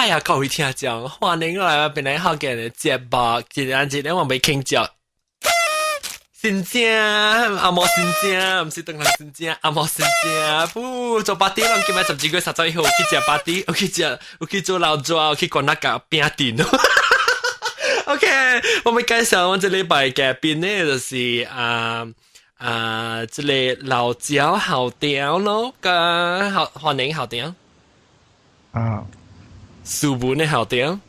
謝啊各位聽眾，歡迎來我檳城福建的節目，一日一日我袂傾腳。新正阿毛新正，毋是當人新正，阿毛新正。噗，做 party 攏今仔12月31號去食 party，有去食，有去做老抓，有去關那個餅店。OK，我們介紹我這禮拜嘉賓呢，就是啊啊，這個老椒校長咯，個好歡迎校長。啊，書本的校長。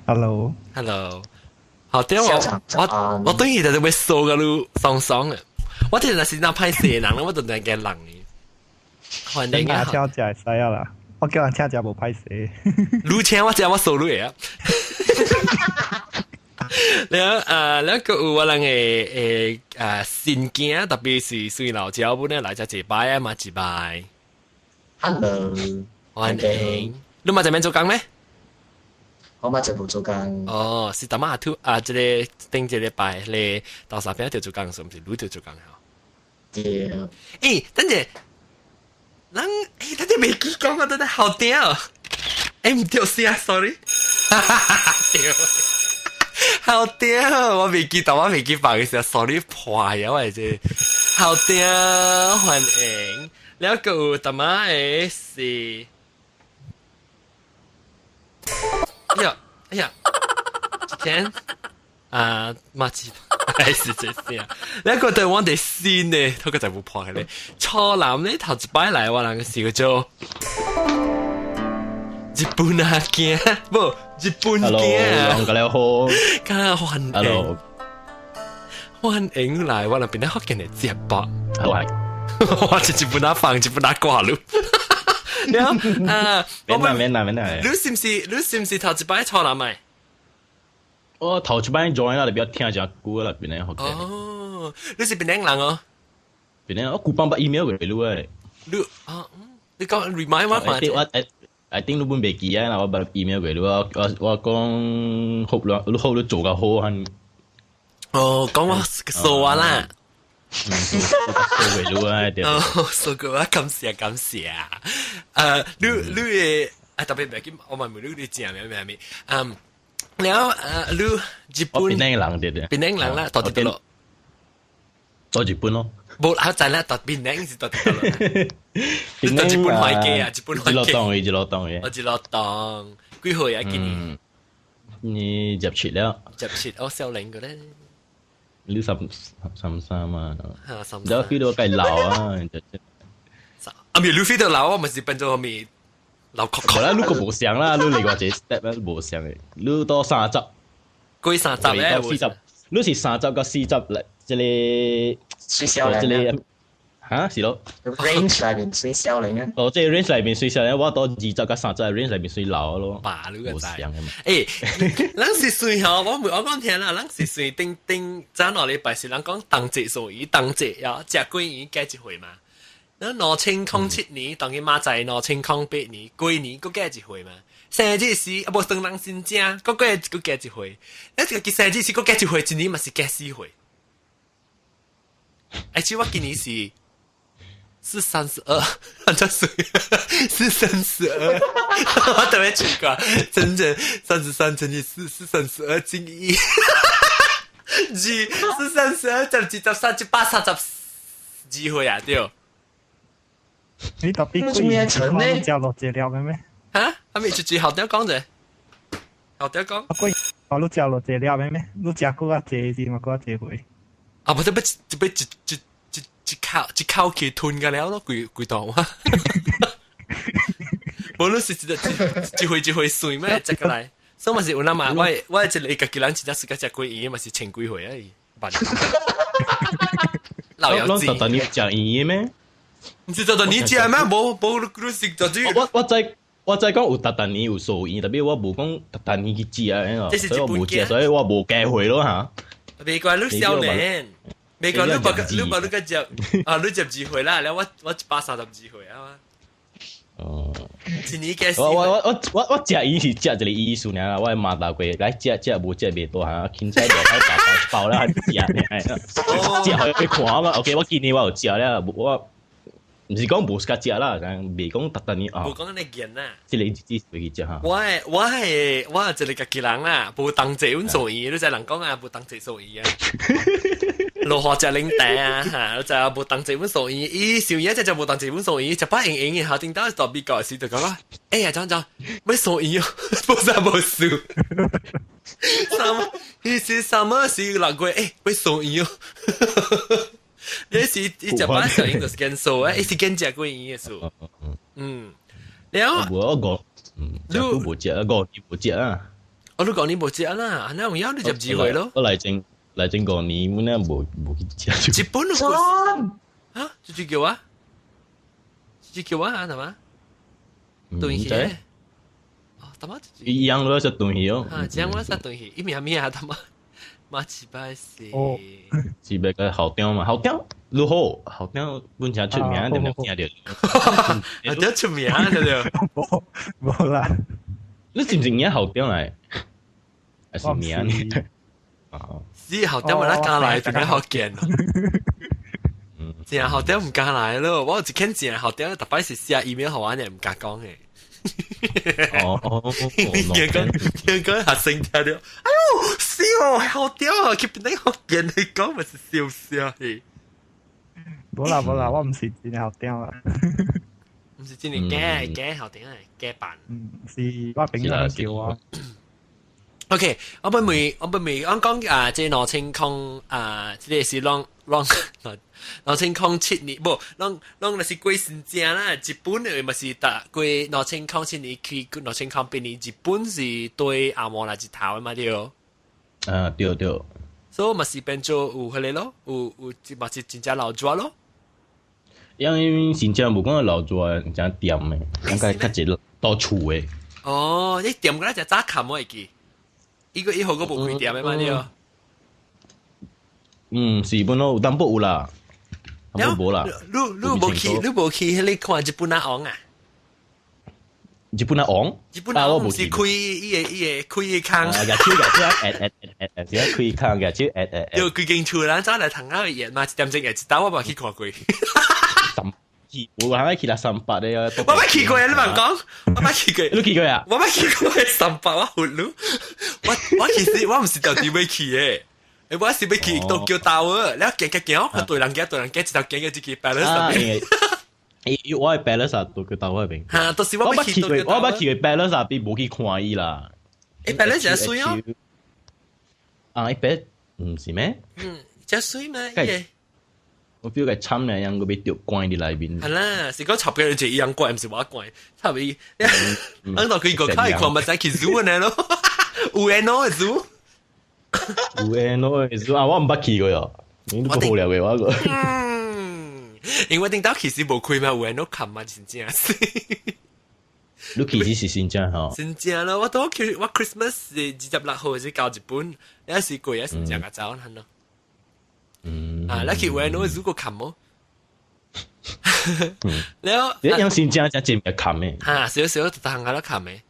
Hello。 Hello。校長，我等於就是欲臊共你爽爽的，我這若是那歹勢人，我就來驚人的。歡迎啊！請食會使啊啦，我叫人請食無歹勢。你請我食，我臊你啊！了啊，了閣有我人的誒新囝，特別是水老椒本咧來遮一擺啊嘛一擺。 Hello，歡迎。你嘛這邊做工咩？我嘛就無做工。哦，是淡仔阿兔啊，這個頂一禮拜咧，豆沙餅就做工，是毋是？你就做工吼？對。欸，等陣，人欸，等陣袂記講啊，等陣好屌。欸，毋對聲，sorry。對。好屌，我未記得，我未記放嘅時候，sorry 破呀，我這好屌，歡迎。了閣有淡仔的是。哎呀，哎呀，今啊，馬子還是這聲。你個對我哋新的，頭個就無破嘅咧。初男咧頭一擺來，我人是叫做日本阿囝，無日本囝。 Hello，大家好，敢歡迎，Hello，歡迎來我那邊的福建的節目。好係，我是日本阿放，日本阿掛嚕。了啊，免啦免啦免啦。你是毋是頭一擺初男咪？我頭一擺 join 啦，就比較聽誠久啦，檳城福建。哦，你是檳城人哦？檳城，我舊版捌 email 過你誒。你啊，你講 remind 我看。我 I think 你本袂記啊，啦，我捌 email 過你，我講好啦，你好你做較好很。哦，講我數我啦。嗯，數過你啊，對。哦，數過我感謝感謝。你的啊，特別袂記，我問問你你正名咩咩？嗯，了你日本。檳城人對對。檳城人啦，到佇佗落。到日本咯。無，啊，知啦，到檳城是到佇佗落。你到日本回家啊？日本回家。日落當嘅，日落當嘅。我日落當幾歲啊？今年？你27了。 27，我少年個咧。你33啊？三。你 feel 到計老啊？啊，咪你 feel 到老，我咪是變做咪老殼殼。無啦，你個無相啦，你另外一個 step 咧無相嘅，你到三十。幾三十咧？ 40，你是30到40嚟，這個。最少年。這個嚇是咯。 range 內面最少年啊。哦，這個 range 內面最少年，我到20到30 range 內面算老咯。爸，你個知？欸，咱是算吼，我我講聽啦，咱是算頂頂早兩禮拜是人講冬節數圓，冬節啊，食桂圓計一歲嘛。咱2007年，當佢媽在2008年，過年閣計一歲嘛。生日時啊，無算人新正，閣計閣計一歲。咱這個生日時閣計一歲，一年嘛是計4歲。而且我今年是32，這是是32，我特別奇怪，真正33乘以4是32進1，二是32，12、13、132歲啊，對。你特別貴，你食落一粒嘅咩？嚇？阿咪就住後點講者？後點講？啊，貴，我你食落一粒嘅咩？你食過較濟是嘛？過較濟回。啊，不是，不，就不一一一一口一口氣吞個了咯，規規檔啊！無論是一一回一回算咩，食過來，所以嘛是有那嘛，我一個家己人真正是個食幾圓嘛是千幾歲啊！老友記。攏特特你食圓嘅咩？毋是特特你食咩？無無你食就只。我知講有特特年有素圓，特別我無講特特年去食啊，所以我無食，所以我無機會咯嚇。別怪你少年。美國你無你無你個接啊，你12歲啦，了我132歲啊嘛。哦。一年計我食伊是食一個意思爾啦，我媽豆過來食食無食袂大漢，凊彩就開大包包啦食爾，食予伊看嘛。OK，我今年我有食了，我毋是講無 suka 食啦，但袂講逐逐年啊。無講你見啦。這個日子會去食哈。我的我一個家己人啦，無同齊阮做伊，你知人講啊，無同齊做伊啊。落雨食奶茶啊，嚇！你知啊，無同齊阮做伊，伊小嘢只就無同齊阮做伊，食擺閒閒嘅，後頂到到美國時就講啊，哎呀，怎怎欲送醫哦，無啥無事。什麼？伊是什麼是6月？欸，欲送醫哦。你是伊食擺小英就是見數誒，伊是見食過醫的數。嗯，了。無我五，嗯，你無食啊，5年無食啊。哦，你5年無食啦，那有影你12歲咯。我來前5年，阮仔無去食。日本有啊？這叫我？這叫我啊？係嘛？斷去。哦，他媽。一樣都是斷去哦。啊，這樣我是斷去，伊名咩啊？他媽，馬一擺是。哦。是別個校長嘛？校長如何？校長本身出名，點點聽著？校長出名對不對？無無啦。你是毋是影校長來？還是名呢？是校長咪得加來，比較好見。正校長毋敢來咯，我有一間正校長，逐擺是寫 email 予我，呢毋敢講嘅。哦哦，聽講學生聽著，哎喲，死哦，校長啊，佢變得好見你講咪是笑笑去。無啦無啦，我毋是真校長啦。毋是真係假假校長啊，假扮。嗯，是我朋友叫我。 OK，我欲問，我講啊，這2007啊，這個是攏攏2007年，無，攏攏就是過新正啦。日本的嘛是逐過2007年去2008年，日本是對紅毛來一頭的嘛對。啊，對對。所以嘛是變做有彼個咯，有有嘛是真正老熱咯。因為真正無講老熱，真正恬的，應該較濟到厝的。哦，你恬過來就早冚我會記。伊個以後個無開店的嘛對。嗯，是本咯，有淡薄有啦，淡薄無啦。你無去彼個看日本仔王啊？日本仔王？日本仔王是開伊個開伊空。舉手舉手，按按按按，是開空舉手按按按。對，規間厝人早來通仔演嘛，一點鐘會一道我無去看過。三去，有人去啦三百的啊！我捌去過啊！你茫講，我捌去過。你去過啊？我捌去過三百，我糊嚕。我其實我毋是特地欲去的，欸，我是欲去東京島了行行行，我對人行對人行，一頭行過一去 Palace 上面。欸，我係 Palace 啊，東京島彼邊。哈，都是我捌去過，我捌去過 Palace 啊，邊無去看伊啦。欸，Palace 誠媠哦。啊，伊 Palace 毋是咩？嗯，誠媠咩？伊我 feel 個慘咧，樣個欲著關佇內面。係啦，是講插嘅人一樣怪，毋是我怪，插伊。按到佢個開看咪使去 zoo 呢咯，有緣喏 zoo。有緣喏 zoo 啊，我毋捌去過喲，你都無聊嘅我個。嗯，因為頂到其實無開嘛，有緣喏冚嘛，真正是。你其實是真正吼。真正咯，我都去我 Christmas 是26號是到日本，也是過也是正個走係咯。嗯。啊，你去有緣喏 zoo 個冚無？了，你樣真正真正會冚嘅。哈，少少就行下都冚嘅。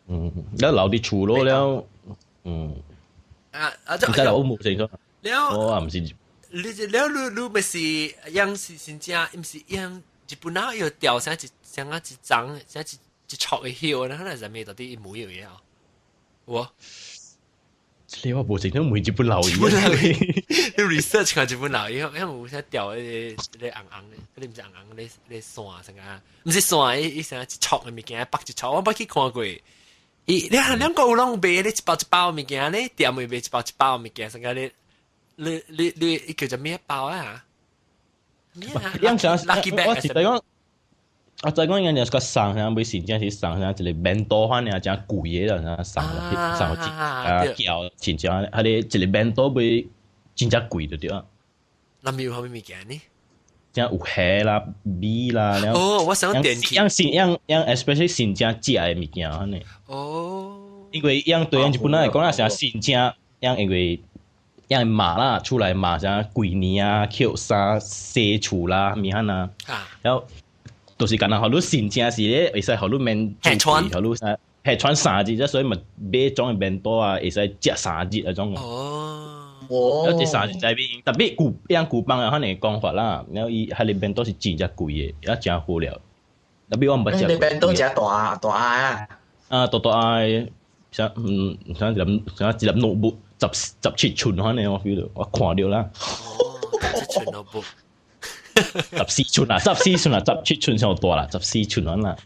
嗯，你留佇厝咯了，嗯。啊啊！就唔知啦，我無清楚。了，我也毋是。你了，你咪是樣是真正，毋是樣日本仔又掉啥一啥啊一張啥一一撮的葉，那可能是咩到底一模一樣啊？我，這個我無清楚，問日本老爺。你 research 看日本老爺，因為有啥掉彼個彼個紅紅的，彼個毋是紅紅，咧咧線啥個？毋是線，伊伊啥一撮的物件，縛一撮，我捌去看過。伊你兩個有攏賣咧一包一包物件咧，店會賣一包一包物件，啥個咧？你你你，伊叫做咩包啊？樣想，我是講，我知講，人家送啥，欲真正是送啥一個便當款爾，誠貴的啦，送送一啊叫真正，彼個一個便當欲真正貴就對啊。那面有啥物物件呢？正有蝦啦、米啦，了。哦，我想電器。樣是樣樣，especially 新正食的物件按呢。哦。因為樣對樣日本人來講啦，啥新正樣因為樣肉啦，厝內肉啥過年啊，抾衫洗厝啦，物款啊。了後就是敢若予你新正是咧，會使予你免穿，予你啥，係穿3日，所以嘛買種的便當啊，會使食3日彼種。哦。哦，一三是在邊，特別古樣古幫啊，可能講法啦，然後伊喺裡邊都是真正貴的，也真好料。特別我毋捌食。你邊都食大大啊？啊，大大的，啥啥一粒啥一粒 notebook 17寸可能我 feel 到，我看到啦。哦，17寸 notebook。 14寸啊，十四寸啊，17寸上大啦，十四寸啦。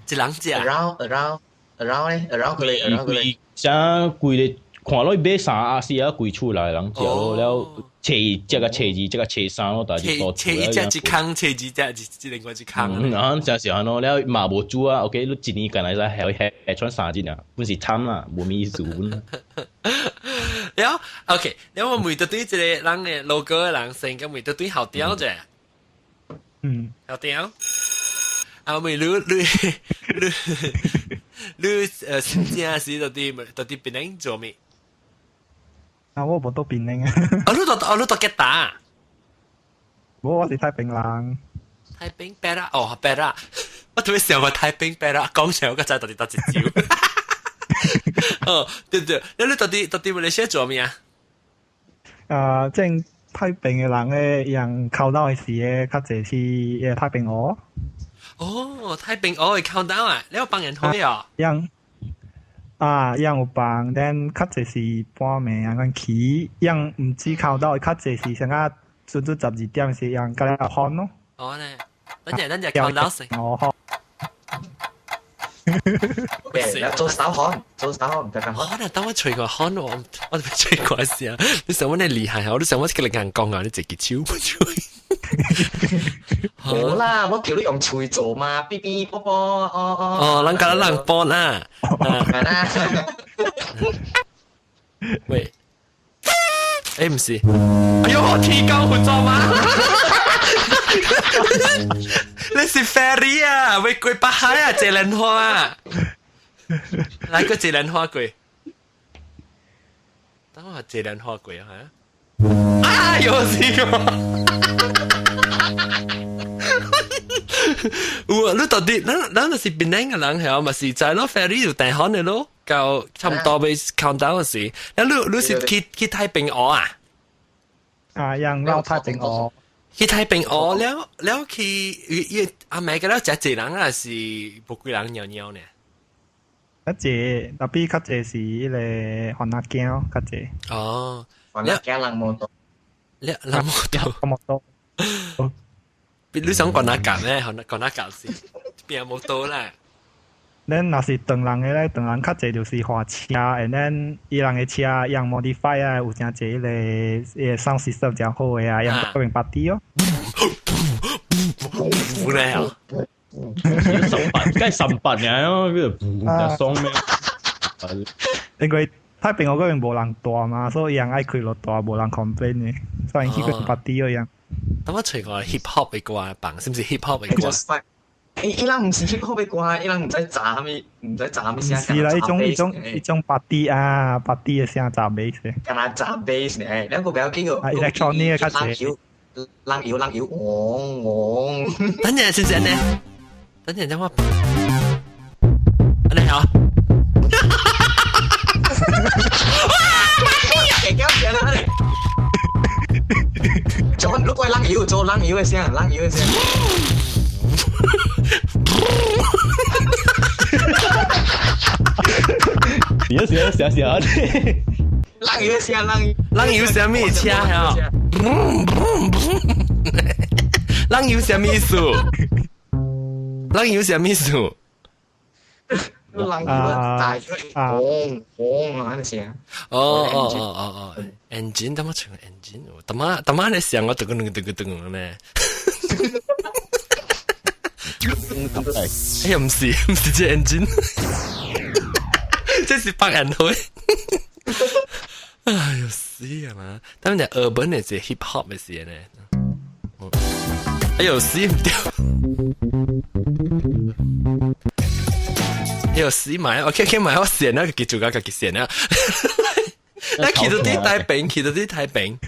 一人食。 Around around around 咧，around 佢哋，around 佢哋。啥規個看落買三啊四啊規厝內人食咯，了初一食個初二，食個初三咯，大家多初一食一空，初二食一另外一空。嗯，啊，真是安咯，了嘛無煮啊，OK，你一年干來使下下穿三日啊，本是慘啦，無咩意思。了，OK，了我問到對這個人的老哥的人先，咁問到對校長者。校長。啊，問你真正是到底檳城做咩？啊，我無到檳城啊。啊，你到吉打？無，我是太平人。太平白啦，哦，白啦。我特別想話太平白啦，講上我個仔到底到一招。哦，對對，你到底馬來西亞做咩啊？啊，正太平的人咧，用考到的時咧，較濟是太平鵝。哦，太平鵝會考到啊！你有幫人開啊？用啊，用有幫，但較濟是半暝啊，阮起，用毋止考到，較濟是啥個準準12點時用甲了喊咯。哦呢，等陣等陣考到先。哦，好。你做手汗，做手汗唔得咁可能當我吹過汗，我吹過時啊！你想我你厲害啊！我都想我個人講啊，你自己手不吹。好啦，我叫你用喙做嘛，嗶嗶啵啵，哦哦。哦，人家人幫啦。係啦。喂，唔是，哎呦，天光合作嘛？你是 ferry 啊？喂，過北海啊，謝蘭花啊，來個謝蘭花過。等我謝蘭花過啊！啊，有事喎！有啊，你到底咱就是檳城的人係嘛？是在咯 ferry 就訂好的咯，到差唔多欲 countdown 時，那你是去太平鵝啊？啊，用繞太平鵝。去太平鵝了了去，伊阿妹個了食濟人啊，是無幾人尿尿呢？較濟，特別較濟是彼個番仔囝較濟。哦，番仔囝人無多，人無多，無多。你想講哪夾咩？講哪夾是邊無多啦。咱若是唐人的咧，唐人較濟就是換車，and then 伊人的車用 modify 啊，有誠濟彼個 sound system 誠好的啊，用嗰邊 party 哦。有咧啊！ 18，梗係18年咯，邊度爽咩？因為太平洋嗰邊無人住嘛，所以伊人愛開落大，無人 complain 的，所以去嗰 party 嗰樣。等我隨個 hip hop 的歌放，是毋是 hip hop 的歌？伊人毋是 hip hop 的歌，伊人毋知炸啥物，毋知炸啥物聲。是啦，一種 party 啊，party 的聲炸 bass。敢若炸 bass 呢？兩個不要緊個。啊，electronic 較濟。人搖人搖，嗡嗡。等陣先先呢？等陣等我。你好。做你過人搖，做人搖的聲，人搖的聲。你寫寫寫啊！人搖聲，人人搖啥物車呀？人搖啥物意思？人搖啥物意思？人搖大出來，嗡嗡啊！那聲。哦哦哦哦哦，engine 怎麼唱 engine？怎麼你想我噔噔噔噔噔呢？哎呀，毋是這 engine，這是白人會。哎呦死啊嘛！但係 urban 的是 hip hop 的事呢。哎呦死唔掉！哎呦死埋！我 K 埋我線啦，記住個家己線啦。你去到啲太平，去到啲太平。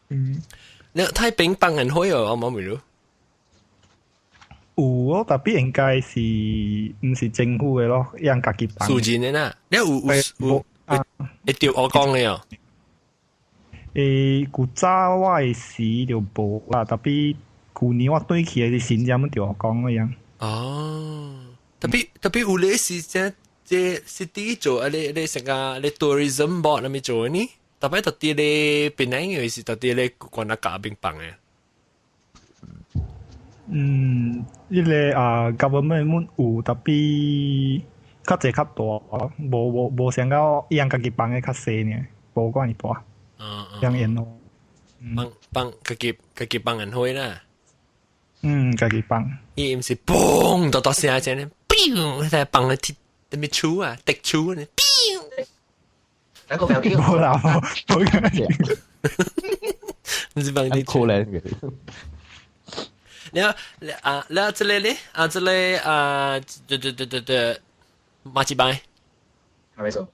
嗯。你太平幫人開哦，我冇咪咯。有哦，特別應該是毋是政府的咯，讓家己辦。私人的啦，你有有有，會對我講的哦。古早我的時就無啦，tapi 舊年我轉去的時新正就講嗰樣。哦，tapi tapi 有咧是這這 city 做啊，你你成個你 tourism board 那邊做呢？特別特啲咧，檳城因為是特啲咧，關那家邊放的。嗯，彼個啊，government 有，tapi 較濟較大，無無無像到伊人家己放的較細呢，無關爾大。樣演咯。放放家己家己放人會啦。嗯，家己放。伊毋是嘣，大大聲聲咧，砰，在放咧鐵，啥物樹啊，滴樹呢，砰。那個表弟。無啦，無。毋是放滴可能嘅。了啊，了這個咧，啊，這個啊，對對對對對，馬幾擺？係咪數？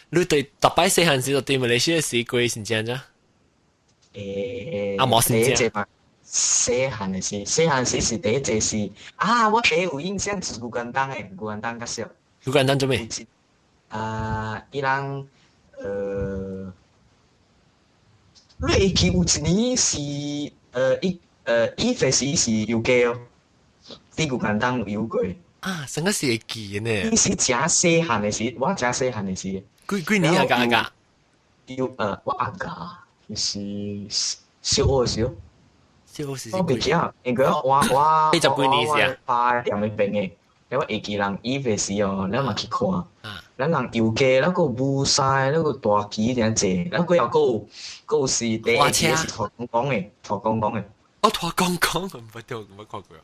你對逐擺細漢時就對馬來西亞時過是怎樣？啊，無是這嘛？細漢的時，細漢時是第一隻是啊，我第一有印象是牛肝當的，牛肝當較少。牛肝當做咩？啊，伊人你會記有一年是伊伊費時是遊街哦，佇牛肝當有遊過。啊，成個是會記呢？伊是誠細漢的時，我誠細漢的時。幾幾年啊？阿家？有我阿家是小學時候。小學時。我袂記啊，因為我我80幾年時啊？爸踮咧邊的，了我會記人伊費時哦，咱嘛去看。咱人遊街，咱閣有舞獅，咱閣大旗誠濟，咱閣又閣有閣有是第一次是塗公公的，塗公公的。哦，塗公公，毋捌聽，毋捌看過。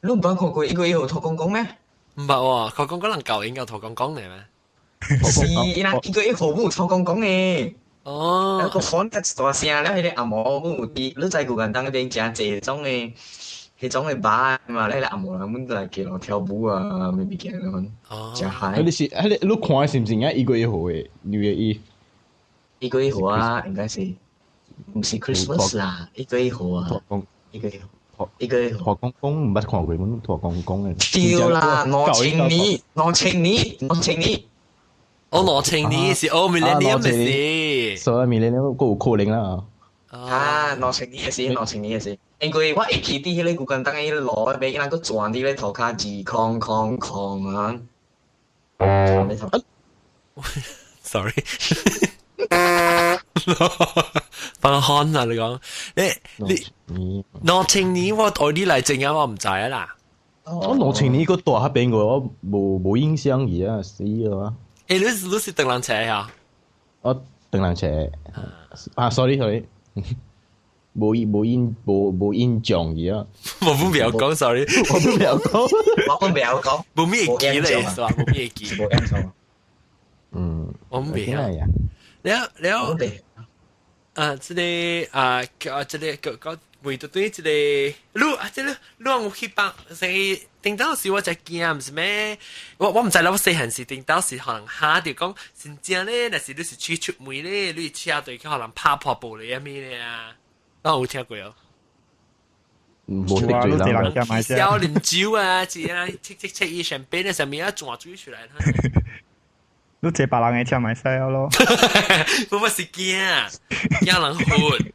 你毋捌看過一個月有塗公公咩？毋捌喎，塗公公人舊應該塗公公嚟咩？是，伊人一個月號母塗公公的。哦。那個喊得大聲，了彼個阿毛母有佇，你知牛肝當那邊誠濟種的，彼種的吧嘛，那個阿毛人們來街路跳舞啊，咩物件咁，誠嗨。你是，彼個你看的是毋是應該一個月號的 New Year Eve？一個月號啊，應該是，毋是 Christmas 啦，一個月號啊，一個月號，一個月號。塗公公毋捌看過，阮塗公公的。對啦，2000年，兩千年，兩千年。哦，兩千年是哦，millennium 是。所以 millennium 閣有可能啦。啊，兩千年的時，兩千年的時，因為我會記佇彼個牛肝當的彼個路那邊，伊人閣轉佇咧塗跤2000啊。 Sorry，放汗啊！你講你你兩千年我愛你來證啊，我毋知啊啦。我兩千年閣大彼邊個，我無無印象去啊，死啊！欸，你你是唐人車啊？我唐人車啊，sorry sorry，無無印無無印象去啊。我不曉講，sorry，我不曉講，我不曉講，無咩記咧，是吧？無咩記，無印象。嗯，我唔曉。了了，啊，這個啊，啊，這個個個為咗對這個，你啊，這個你有去幫，所以頂到時我才驚，毋是咩？我我毋知啦，我細漢時頂到時可能嚇著講，真正咧，若是你是去出門咧，你車隊去予人拍破玻璃啊咩咧啊？我有聽過哦。無得罪人，小啉酒啊，是啊，切切切伊上邊的上面啊，轉水出來。你坐別人的車咪使咯。我我是驚，驚人罰。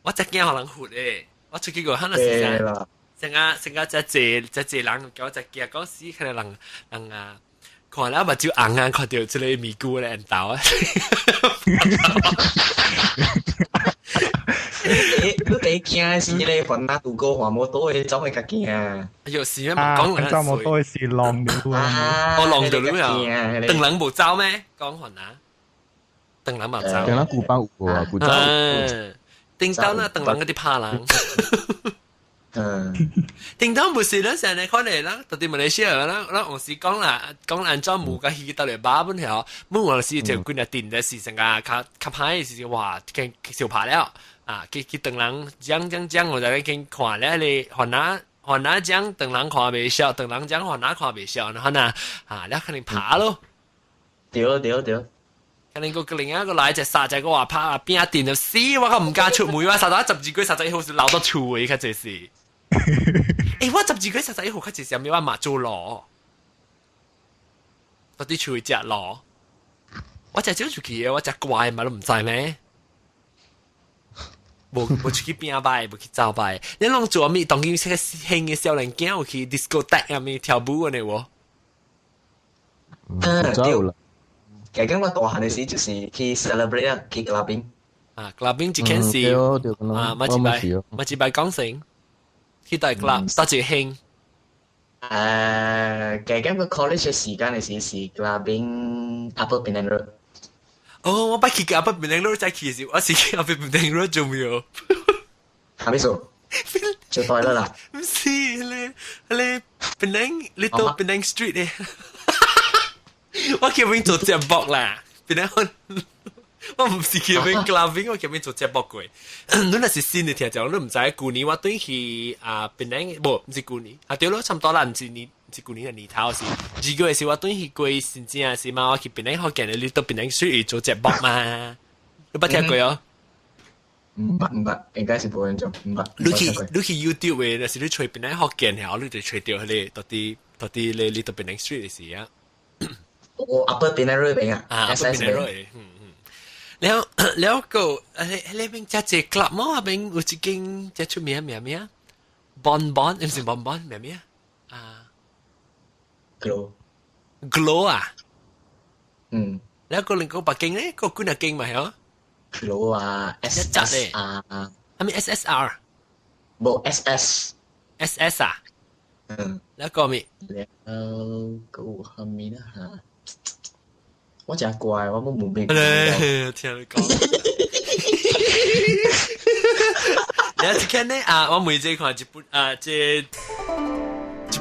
我真驚予人罰的。我出去過，可能是啥？成個成個只濟只濟人叫我只驚，講死可能人人啊，看了目睭紅啊，看著這個咪咕咧緣投啊。你第一驚是彼個煩惱拄過環摩托的總會較驚。哎喲，是咩？講人摩托是浪著啊！哦，浪著了啊！唐人無走咩？講煩惱，唐人無走。唐人古巴有啊，古走。叮當啦，唐人嗰啲拍人。嗯，叮當不是咱成日看咧，咱到佇馬來西亞，咱咱往時講啦，講安怎無甲魚到來把本曉，每往時就幾若定的時陣啊，較較歹的時陣，哇，見小拍了啊，去去唐人講講講，我在去看咧，你番仔番仔講唐人看袂痟，唐人講番仔看袂痟，然後呢，啊，你可能拍咯，對對對。可能個另一個來隻殺隻個話拍啊，邊一電就死，我個毋敢出門，我殺到12月31號是留到厝的，較濟是。欸，我12月31號較濟是啥物？我嘛做螺，到佇厝食螺。我食少出去的，我食怪嘛都毋知咩。無無出去拼擺，無去走擺。你攏做咩？當今這個興嘅少年囝有去 discotheque 啊，咩跳舞嘅呢？喎？嗯，對。其實我大漢嘅時就是去 celebrate 啊，去 clubbing。啊，clubbing 一件事啊，乜一擺，乜一擺講成去大 club，多一興。其實個 college 嘅時間嘅時是 clubbing Upper Penang Road。哦，我捌去 Upper Penang Road 再去時，我是去 Upper Penang Road 做咩？係咩數？做代啦啦。唔是咧，咧 Penang Little Penang Street 咧。我去邊做節目啦，Penang 我唔是去邊 clubbing，我去邊做節目過。你若是新的聽眾，你唔知舊年我對去啊檳城，無，唔是舊年，啊對咯，差唔多啦，唔是年，唔是舊年嘅年頭是。2月時我對去過新正是嘛，我去檳城福建的 Little Penang Street 做節目嘛，你捌聽過哦？唔捌唔捌，應該是無人做，唔捌。你去 YouTube 嘅，若是你揣檳城福建嘅，你就揣著彼個到底到底咧 Little Penang Street 的時啊。我 Upper Penang Road 邊啊？啊，Upper Penang Road，嗯嗯。了了個，你邊只隻 club 麼？邊有一間只出名名咩？Bon Bon，唔是 Bon Bon，名咩？啊，Glow Glow 啊？嗯。了個另個北京咧，個幾若間嘛係哦？Glow 啊，S S R，係咪 S S R？冇 S S S S 啊？嗯。了個咩？了個係咪啦嚇？我真怪，我冇冇明。咧，聽你講。你一看呢啊，我每次看一本啊，這一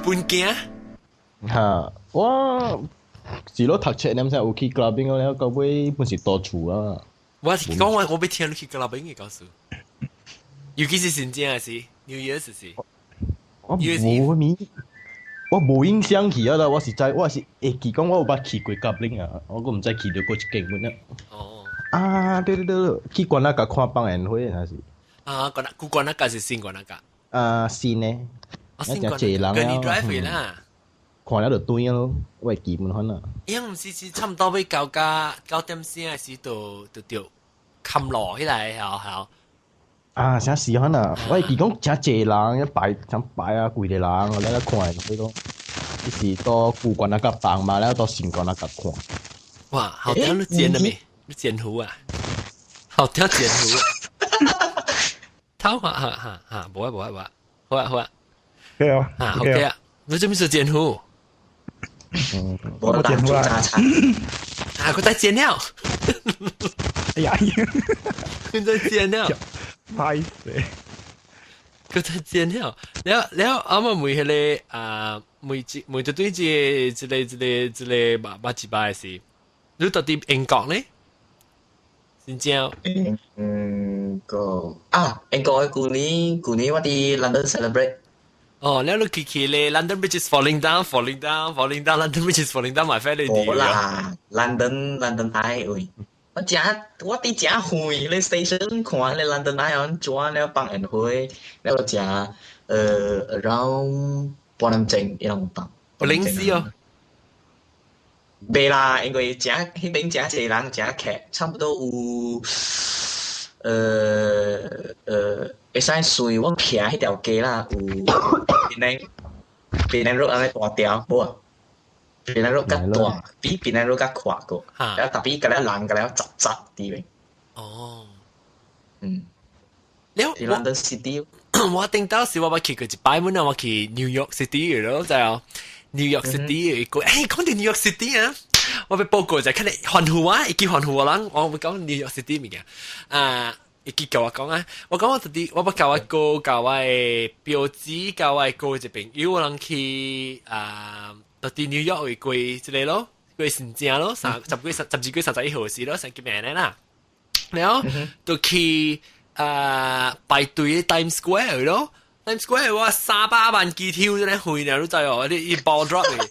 本鏡。嚇，我是咯讀冊，你毋知有去 clubbing 了，到尾本是多厝啊。我是講我我欲聽你去 clubbing 嘅故事，尤其是新正是 New Year's 是。我無咪。我無印象去啊啦，我是知，我是會記講我有捌去過 clubbing 啊，我閣毋知去著過一間本啊。哦。啊，對對對，去關那甲看放煙花那是。啊，關那舊關那甲是新關那甲？啊，新的。啊，新關那。跟你 drive 啦。看了就對咯，我會記本款啊。因毋是是差唔多欲到甲9點先時就就著冚落起來，好好。啊，啥時款啊？我會記講誠濟人，一排成排啊，幾個人，我咧看會咯。伊是到舊關那甲放嘛，了到新關那甲看。哇，好屌！你剪了沒？你剪胡啊？好屌剪胡啊！頭哈哈哈哈，無啊無啊無啊，好啊好啊。對啊。啊，OK 啊。你做咩事剪胡？我剪胡啦。啊，佢在剪了。哎呀！佢在剪了。歹勢，佢在剪了，了了，啱啱問彼個啊，問一問就對這個這個這個捌捌一擺是，你到底英國呢？真正？英國啊，英國舊年舊年我佇 London celebrate。哦，了你去去咧，London Bridge is falling down, falling down, falling down, London Bridge is falling down，my friend 你無啦，London London Eye 位。我誠我佇誠遠咧 station 看咧 London Eye 按怎了放煙花，了誠around 半點鐘伊攏有放。有臨時哦。袂啦，因為誠彼邊誠濟人誠客，差不多有會使算我徛彼條街啦，有檳檳檳 Road 按呢大條，無啊？檳榔 Road 較大，比檳榔 Road 較闊個，了特別甲了人甲了雜雜佇邊。哦。嗯。了 London City，我頂到時我捌去過一擺，本來我去 New York City 嘅咯，就 New York City 嘅個，誒講到 New York City 啊，我欲報告就看你歡呼啊，會記歡呼我人，我會講 New York City 物件，啊，會記叫我講啊，我講我特啲，我捌共我哥、共我的表姊、共我的哥一朋友，我人去啊，到佇 New York 會過一個咯，過新正咯，三十幾十12月31號時咯，成幾名啦，然後就去啊排隊 Times Square 咯，Times Square 我300萬機跳咧去呢，你知哦，你一 ball drop 嘅，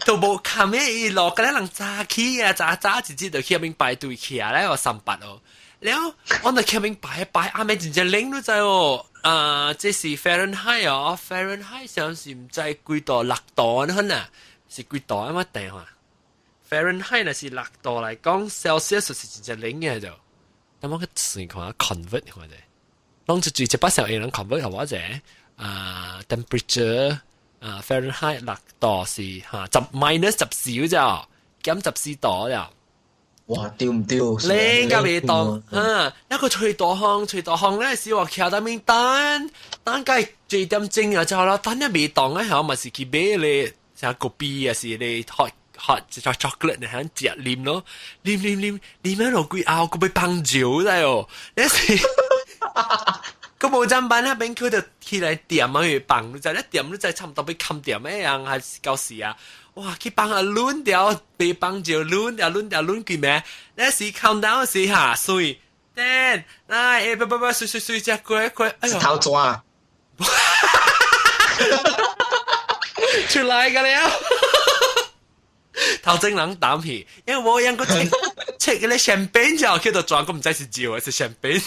都無看咩伊落，個人早起啊，早早一日就去遐邊排隊起來，我300哦。了，我就去遐邊排排，暗暝真正冷，你知哦？啊，這是 Fahrenheit 哦，Fahrenheit 上是毋知幾度，6度呢款啊，是幾度啊？我定下。Fahrenheit 若是6度來講，Celsius 是真正冷嘅就。等我去算看 convert 看者。攏就最一百小人 convert 我者啊 temperature 啊 Fahrenheit 6度是嚇十 minus 14咋，減14度了。哇，對唔對？冷甲袂凍，哈！一個吹大風，吹大風咧是話徛在面等，等到1點鐘啊，之後啦，等一袂凍咧，嚇嘛是去買咧，像咖啡啊，是咧 hot hot 就 chocolate 咧，響食啉咯，啉啉啉啉咗落幾後，佢被放酒啦哦，你是，佢無怎辦啊？邊佢就起來點啊，去放，你知一點你知差唔多被冚點咩樣，還是到時啊？哇！去幫啊攆掉，被放就攆掉攆掉攆佢咩？那時 countdown 時嚇，水，ten nine 八八八，水水水，只過過，哎呦！頭轉，出來個了，頭前人膽去，因為我用個切切嗰啲香檳就叫做轉，我唔知是酒還是香檳。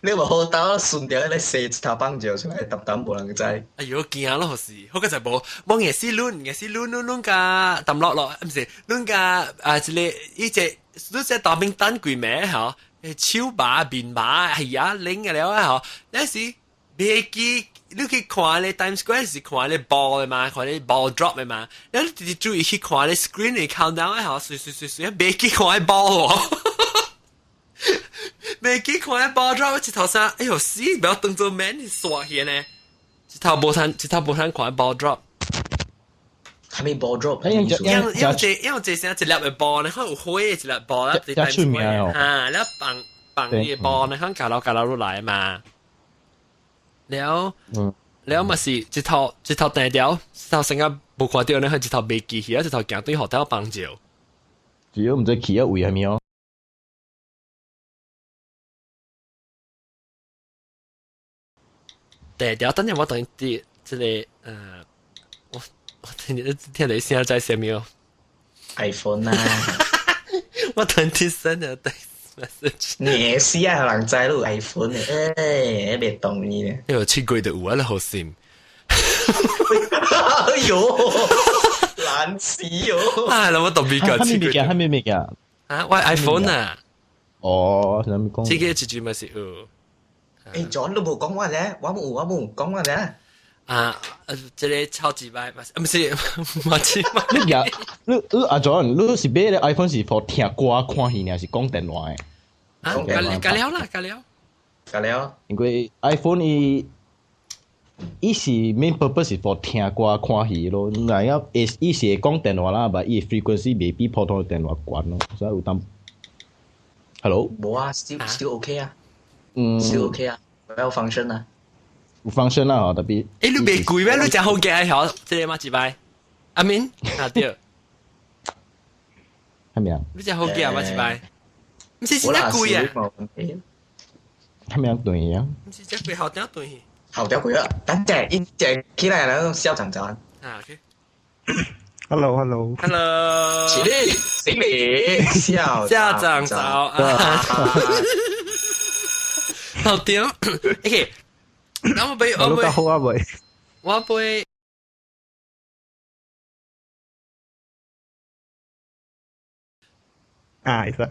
你無好斗順著迄個洗一頭放尿出來，澹澹無人知。哎呦，驚咯，是，好個就無，無硬是攆，硬是攆攆攆甲淡落落，毋是攆甲啊，一個伊隻，你隻大冰蛋幾暝吼，手麻面麻係啊，冷個了啊吼，那時袂記你去看咧 Times Square 是看咧 ball 的嘛，看咧 ball drop 的嘛，你直直注意去看咧 screen 的 countdown 的吼，水水水水，袂記看咧 ball 喎。袂記看咧 ball drop，一頭衫，哎呦死，不要當做 man 刷起呢，一頭無通，一頭無通看 ball drop。係咪 ball drop？因因這因這聲一粒的 ball 呢，可能有火的一粒 ball 啦，這出名哦。啊，你放放啲 ball 呢，可能加落加落落來嘛。了，了嘛是一頭一頭定掉，一頭成個無看到呢，一頭袂記起，一頭行對學頭放照。主要毋知去啊位係咪哦？對，掉等陣我等啲這個我我聽你聽你聲在什麼？iPhone 啊！我等啲新的 message。你是啊，人知你 iPhone 嘅，欸，別動你咧。因為7個月就有啊，你好心。哎呦，難死哦！啊，那我特別個7個月。係咩物件？啊，我 iPhone 啊。哦，啥物講？這個一句嘛是有。欸，John 都無講我咧，我冇我冇講我咧。啊，這個超級歹嘛，毋是，嘛是。你也，你你阿 John，你是買個 iPhone 是 for 聽歌看戲，還是講電話的？啊，加了啦，加了，加了。因為 iPhone 伊伊是 main purpose 是 for 聽歌看戲咯，若要會伊是會講電話啦，但伊 frequency 袂比普通的電話懸咯，所以有當。Hello。無啊，still still OK 啊。嗯。still OK 啊，有 function 啊。有 function 啦，吼，特別。欸，你袂貴咩？你真好嘅，曉這個嘛一擺。阿明，啊對。係咪啊？你真好嘅嘛一擺。毋是真貴啊！係咪啊？對啊。毋是真貴，後點對？後點貴啊！等陣一隻起來啦，校長早安。啊，OK。 Hello，Hello。 Hello。起立，行禮，校校長早安。後點？OK。咁我俾我俾好啊喂。我俾。啊，會使。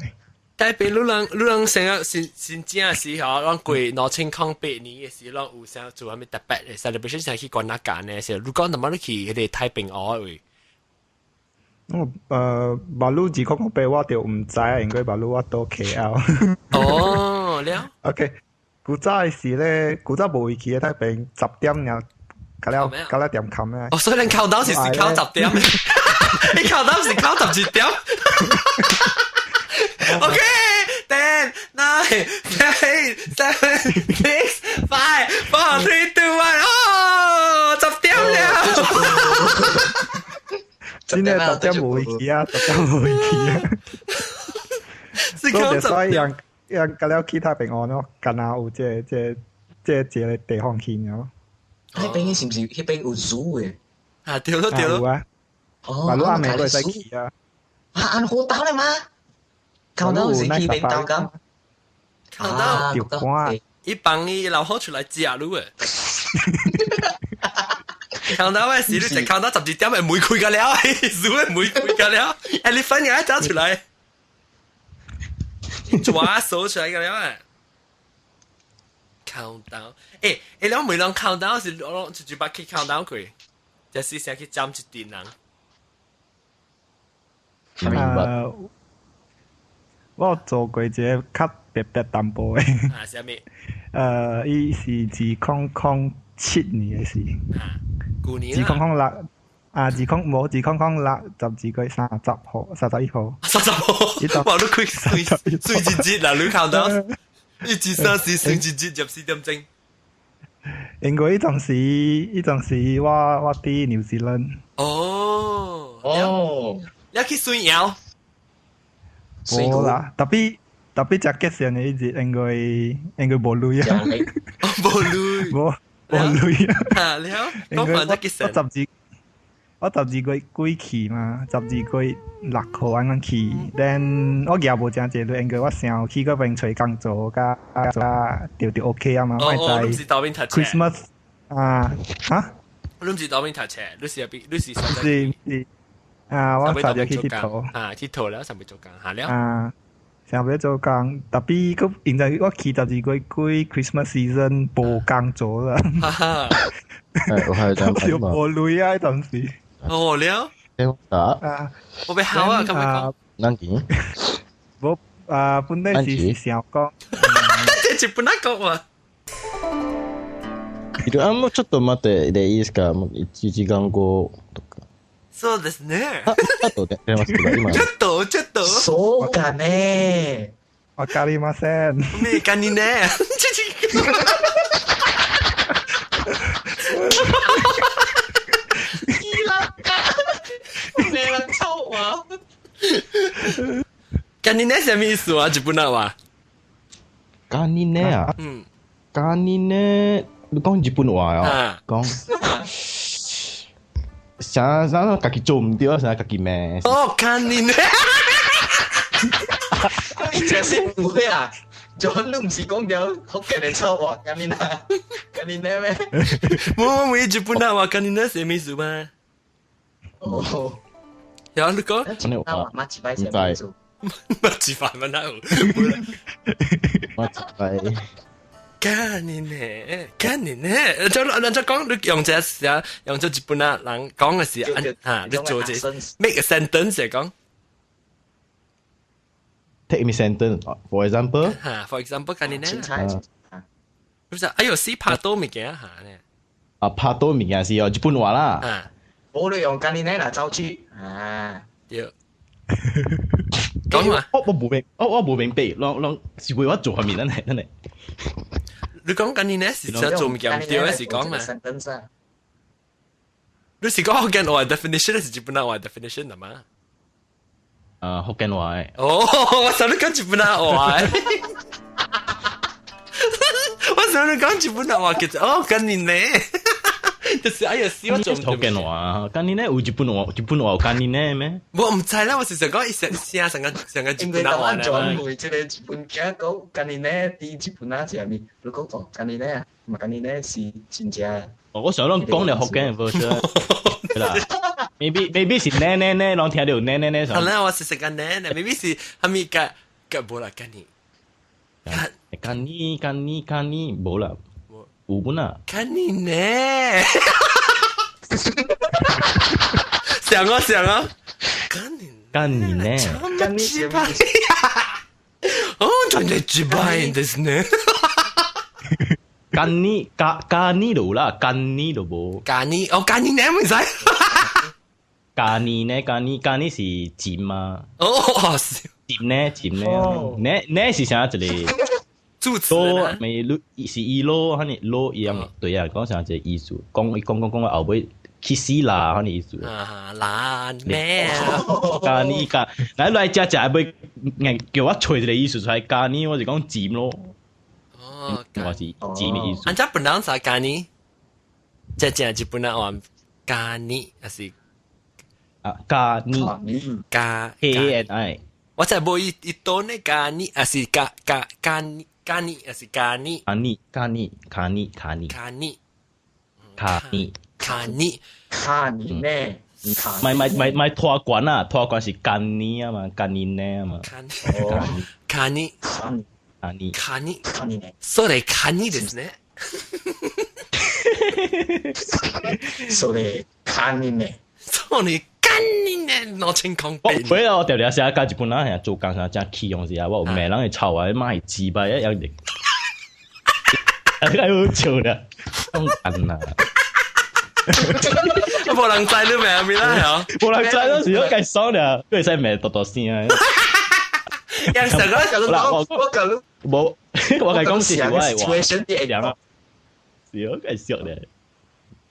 但係你人你人成日先先正時候，咱過2008年嘅時，咱有啥做啥物特別嘅 celebration，想去關那間嘅時候，如果那麼你去彼個太平湖位？我馬路2008我就毋知，因為馬路我到 KL。哦，了。 OK，古早嘅時咧，古早無去嘅太平10點爾，甲了甲了點冚咧。哦，所以你扣到是扣10點，你扣到是扣11點。Okay, 10, 9, 8, 7, 6, 5, 4, 3, 2, 1，哦，10點了。真係十點無去啊，十點無去啊。是講十所以人人甲了去太平安咯，敢若有這這這這個地方去咯。彼邊是毋是彼邊有樹的？啊，對咯對咯。有啊。哦，馬路暗暝會使去啊。啊，按好斗咧嗎？靠到是去邊斗咁？靠到條關。伊幫伊老好出來食滷的。看到嘅時，你就看到12點嘅門開個了，樹嘅門開個了，哎，你反而走出來，抓手出來個了啊！ countdown。欸欸，你每人 countdown 是我一一擺去 countdown 過，就是先去針一陣人。啊，我做過一個較特別淡薄的。啊，啥物？伊是2007年的事。啊，舊年。2006啊，二空無200612月30號，31號。 30號。哇！你開算算一節啦，你 countdown。一、二、三、四，算一節入4點鐘。因為彼陣時我佇紐西蘭。哦。哦。你去水窯？無啦，特別特別食結線的彼日，應該無鐳啊。無鐳。無無鐳啊！啊，你好，講翻得結線。我12月幾去嘛，12月6號按呢去，then 我舉無誠濟鐳，因為我想去嗰邊揣工作，佮佮就 OK 啊嘛。哦哦，你毋是當面讀冊？Christmas 啊嚇？你毋是當面讀冊？你是邊？你是是是啊，我實在去𨑨迌。啊，𨑨迌了，想欲做工下了。啊，想欲做工，特別閣現在我去12月幾 Christmas season 無工做啦。哈哈，我係這樣就無鐳啊，當時。哦了。啊，我欲考啊，咁樣講。何件？無啊，本來是想講。這日本語話。あ、もうちょっと待ってでいいですか？もう1時間後とか。そうですね。あ、あとで出ますけど、今。ちょっと、ちょっと。そうかね。わかりません。咩かにね。咩人臭啊？かにね什麼意思啊？日本話。かにね啊。嗯。かにね，你講日本話啊？講。啥啥家己做毋對，啥家己罵。哦，かにね。你這是誤會啊！就你毋是講著福建的臭話，かにね，かにね咩？冇冇日本話かにね什麼意思嘛？哦。有你講。我一擺什麼意思？乜一擺乜哪有？我一擺。かにね，かにね，就人家講你用這時用這日本啊人講嘅時啊，你做這 make a sentence 嚟講。 Take me sentence, for example. 嚇，for example，かにね。不是，哎呦，是拍多物件嚇呢。啊，拍多物件是哦，日本話啦。啊。我你用かにね來造句啊。對。講嘛？我無明，我無明白，攏攏是為我做下面，真係真係。你講かにね是想做物件唔對，還是講嘛？你是講福建話 definition 還是日本話 definition 嘛？啊，福建話。哦，我想你講日本話。我想你講日本話，其實哦，かにね，就是哎呀，死我做福建話，かにね有日本話，日本話有かにね咩？我毋知啦，我是想講伊成聲成個成個日本話咧。因為轉會這個日本囝講かにね，佇日本話是啥物？你講哦，かにね，嘛かにね是真正。哦，我想攏講了福建 version 啦。Maybe 是呢呢呢，攏聽著呢呢呢。係啦，我是食緊呢呢，maybe 是係咪個個無啦？かに。かにかにかに無啦，有本啊。かにね。想啊想啊，かにかにね。かに一番。哦，真係一番ですね。かにかかに就有啦，かに就無。かに哦，かにね唔使。かに呢？かにかに是尖嘛？哦，是尖呢？尖呢？呢呢是啥一個？主詞咪是伊咯，可能咯一樣對啊，講啥一個意思？講講講講到後尾去死啦，可能意思。啊，難咩？かにか，來來食食尾，硬叫我揣一個意思出來，かに我是講尖咯。哦，我是尖的意思。按照本來啥かに？這正日本話かに還是？啊，かにか K A N I。我就無伊伊多呢かに，還是かかかにかに，還是かに？かにかにかにかにかにかにかにかに呢？唔係唔係唔係唔係拖管啊，拖管是かに啊嘛，かに呢啊嘛。かにかに。カニ。カニ。カニね。それカニですね。それカニね。それカニね，2008。我回來我條條寫家日本人係做工啥真氣用時啊，我有罵人會臭啊，媽會雞巴一樣的。哎呦，笑啦，咁緊啊！無人知你咩咪啦？無人知嗰時我計爽啦，佢使罵多多聲啊！人成個我講無，我係講是我係話，是我計笑咧。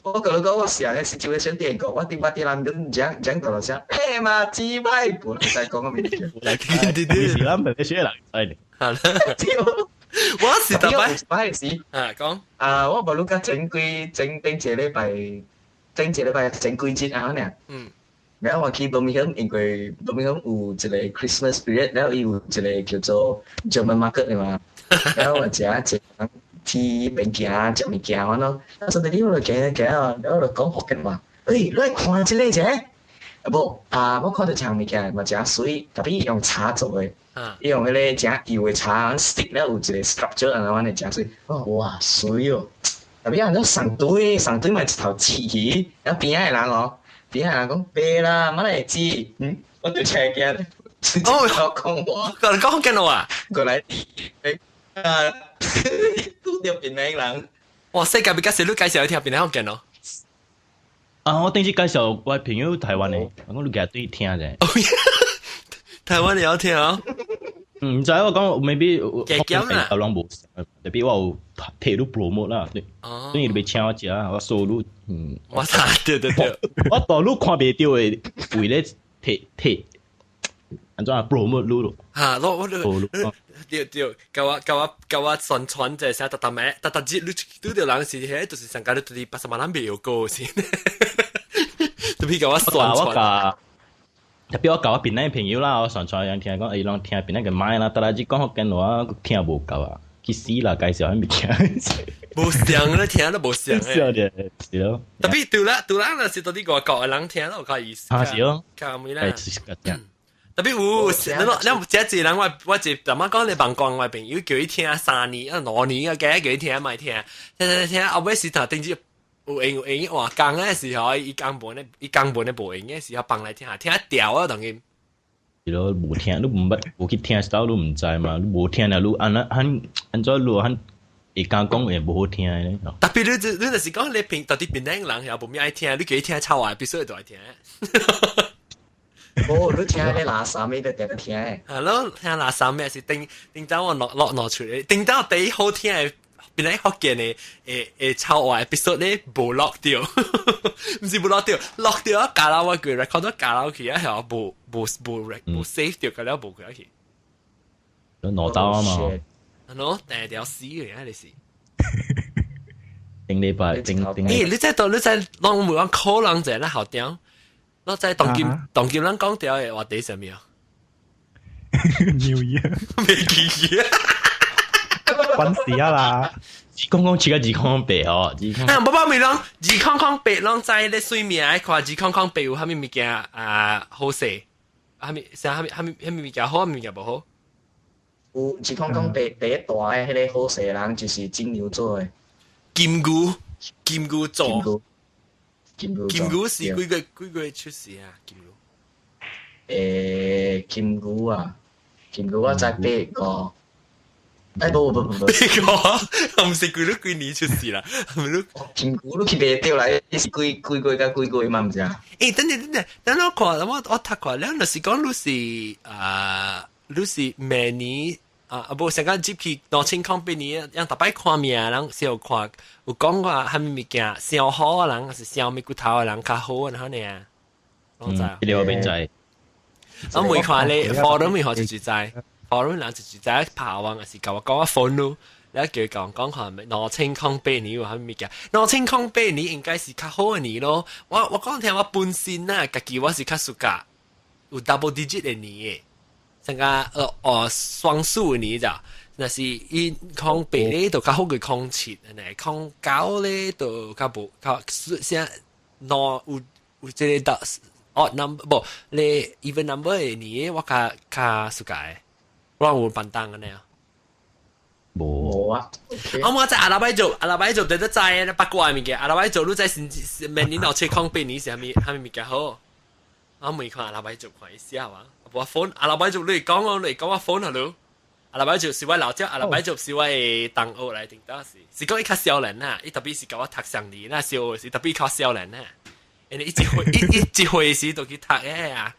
我甲你講，我成個 situation 電過，我頂擺啲人講講講到落聲，欸嘛，雞掰，無人知講個物件。對是咱咪學人知係啦。我是特別擺時啊講啊，我無論甲前幾前頂一個禮拜，頂一個禮拜前幾日啊爾。然後我去伯明翰，因為伯明翰有一個 Christmas period，然後伊有一個叫做 German market 的嘛。然後我食一人去邊行食物件，我咯，啊，所以你我就行行啊，然後就講福建話，喂，你來看這個者，啊無啊，我看到一項物件嘛誠媠，特別伊用茶做的，伊用彼個誠幼的茶 stick 了有一個 sculpture 按呢款的誠媠，哦哇媠哦，特別按怎送對送對嘛一頭刺去，然後邊仔的人哦，邊仔的人講白啦，乜來知，嗯，我就車驚，哦，我講我，講講福建話，過來，啊，拄著檳城人。哇！世界比較少你介紹一聽檳城福建咯。啊！我頂次介紹我朋友台灣的，我都夾對聽者。台灣的有聽啊？唔知我講 maybe 加減啦，攏無，特別我有提你 promote 啦，對，所以你欲請我食，我收入嗯。我操！對對對，我大陸看袂著的，為咧提提，按怎 promote 你咯？嚇！我我對對，共我宣傳者啥，逐逐暝，逐逐日你拄著人是彼，就是上家你對80萬人袂有過先，特別共我宣傳。特別我共我檳城朋友啦，我上傳人聽講，伊攏聽檳城個麥啦，但係只講福建話聽無夠啊，去死啦！介紹彼物件，無像你聽都無像誒，是咯。特別對啦對啦，若是到佇外國的人聽都有較意思。啊是咯，較咩啦？特別有，你你這一人我我一逐擺講你網光我朋友叫伊聽3年啊2年啊，加叫伊聽嘛聽，聽聽聽後尾時頭頂住有閒有閒換工的時候，伊工無咧，伊工無咧無閒的時候放來聽，聽掉啊當伊。是咯，無聽，你毋捌無去聽，到你毋知嘛，你無聽了，你按怎按按怎你按會敢講會無好聽的咧。特別你你就是講你平到底檳城人也無咩愛聽，你叫伊聽臭話，必須會愛聽。無，你聽咧垃圾咩都定聽。係咯，聽垃圾咩是頂頂早我落落落出嚟，頂早第一好聽的檳城福建的會會臭話，必須咧無落掉，毋是無落掉，落掉啊，加啦我句 record 到加落去啊，係無無無無 save 掉，個了無過去。攞刀啊嘛。係咯，定條死嘅，你是。頂禮拜頂頂。咦，你在到你在攏無講可能者咧後點？我在當今當今咱講掉的話題啥物啊？ New Year 未記起啊！關事啊啦！2007甲2008哦，二空。啊，無無咪攏2008攏知咧水命愛看2008有啥物物件啊好勢，啥物啥啥物啥物物件好，啥物物件無好？有2008第一大的彼個好勢人就是金牛座的。金牛，金牛座。金牛，金牛是幾個幾個出世啊？金牛。欸，金牛啊，金牛我知八個。哎，無無無無，八個，毋是幾你幾年出世啦？係咪你？金牛你去袂著啦，是幾幾個月佮幾個月嘛，毋是啊？欸，等陣等陣，等我看，我我讀看，你若是講你是啊，你是明年啊，啊無上講入去2008年，讓逐擺看命人是有看有講話啥物物件，上好的人還是上物骨頭的人較好啊？按呢啊？攏知。這個我袂知。我未看咧，forum 咪學就知，forum 人就知拍網，還是共我講我 phone 咯，你叫伊講講看，2008年有啥物件？2008年應該是較好的年咯。我我講聽我本身啊，家己我是較 suka 有 double digit 的年的，像個哦雙數的年咋？若是伊08咧就較好過07，按呢09咧就較無較啥兩有有這個 odd number 無你 even number 的年我較較 suka 的，我有範當按呢。無無啊。我在阿拉伯做，阿拉伯做得得知八卦物件。阿拉伯做，你知是明年2008年是啥物啥物物件好？我未看阿拉伯做看意思啊嘛。我 phone 阿拉伯做你講我，你講我 phone 係咯。阿拉伯做是我老姐，阿拉伯做是我的同學來定當時，是講伊較少年啦，伊特別是共我讀上年啦，小時特別較少年啦，因為伊一歲伊一歲時就去讀的啊。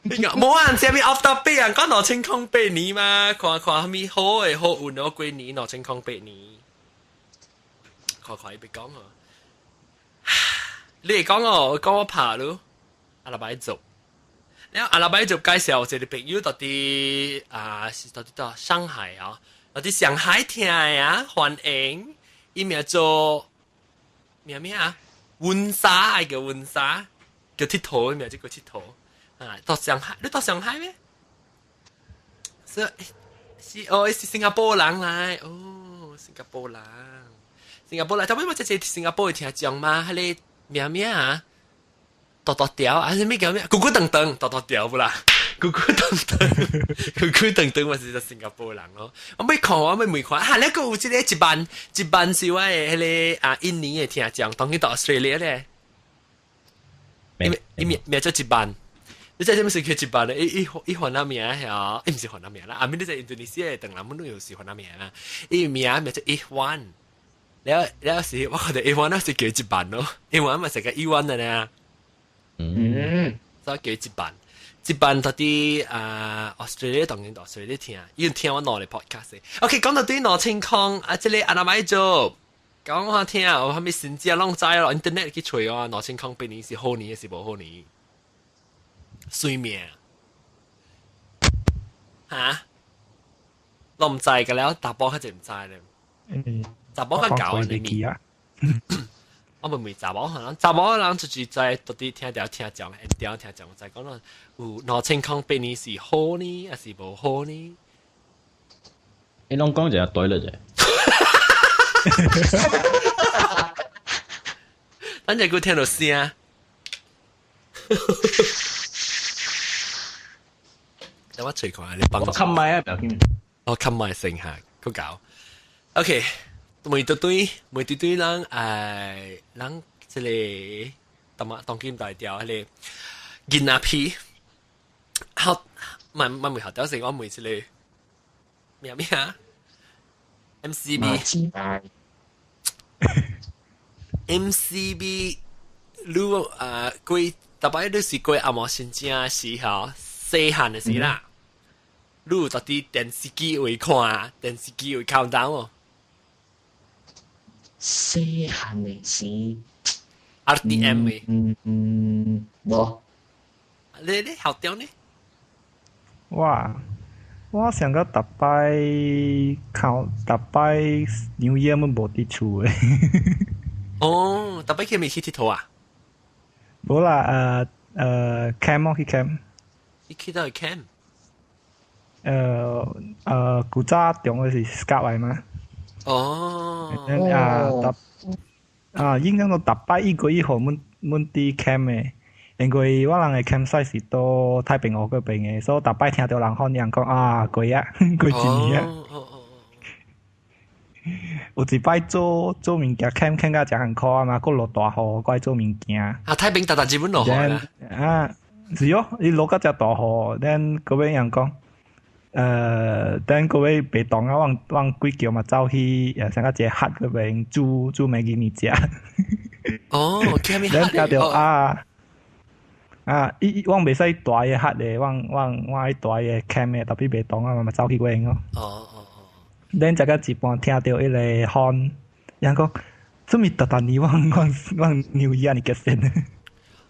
你講無啊？啥物 off topic 啊？講2008年嘛，看看啥物好的好運哦，過年兩千空八年，看看伊欲講哦。你會講哦，講我拍咯，阿拉伯做。然後阿拉伯就介紹一個朋友到佇啊，是到佇到上海啊，到佇上海聽的啊，歡迎，伊名做名咩啊？溫莎，愛叫溫莎，叫𨑨迌，名這個𨑨迌啊，到上海，你到上海咩？是是哦，是新加坡人來，哦，新加坡人，新加坡來，特別我這這新加坡會聽講嘛，彼个名咩啊？多多條啊，是咩叫咩？咕咕噔噔，多多條不啦？咕咕噔噔，咕咕噔噔，我是新加坡人咯。我欲看，我欲問看，哈，你閣有這个一萬一萬是我的彼个啊印尼的聽眾，當去到 Australia 咧。伊伊名名做一萬，你知啥物是叫一萬咧？伊伊伊番仔名嚇，伊毋是番仔名啦。啊，咪你在印度尼西亞當人們都有是番仔名啦。伊名名做一萬，了了是我覺得一萬那是叫一萬咯，一萬嘛是個一萬的呢。所以叫一萬，一萬到佇啊，Australia 當然到 Australia 聽，伊聽我兩个 podcast。OK，講到對兩千空啊，這个阿拉買做，講我聽，有啥物先知攏知咯，internet 去揣啊，2008年是好年還是無好年？算命哈？攏毋知個了，查埔較濟毋知咧。查埔較𠢕啊，你。我問問查某人，查某人就是在到底聽著聽講，聽聽講，就講咯，有2008年是好呢，還是無好呢？你攏講就對了啫。等陣佢聽到聲。等我隨看你幫我冚麥啊，表兄。我冚麥成下，佢搞。OK。每對對，每對對人人這个當嘛當今大條彼个囡仔皮，好，慢慢會學到時我每這个咩咩啊？MCB。MCB 你啊過逐擺你是過阿摩新正時吼，細漢的時啦，你有佇電視機位看，電視機位 countdown 無？細漢的時 RTM 的，嗯嗯，無。你你學長呢？我我上個逐擺靠逐擺 New Year 阮無佇厝的。哦，逐擺去咪去𨑨迌啊？無啦，camp 去 camp。你去佗去 camp？古早中學是 scout 來嘛？哦。啊，逐啊，應該講逐擺一個月後，阮阮佇 camp 的，因為我人的 campsite 是佇太平湖嗰邊的，所以逐擺聽著人喊人講啊，過啊，過一年啊。有一擺做做物件，camp camp 甲誠艱苦啊嘛，閣落大雨，閣愛做物件。啊，太平逐逐日本落雨啦。啊，是哦，伊落甲誠大雨，then 嗰尾人講。等嗰尾白當啊，往往幾橋嘛走去，上個一個 hut 嗰邊煮煮麥給你食。哦，去啥物咱聽著啊啊！伊我袂使蹛个 hut 的，我我我愛蹛个 camp 的，特別袂當啊，嘛走去嗰邊咯。哦哦哦。咱食到一半，聽著彼个風，人講做物逐逐年我我我牛耳按呢結線。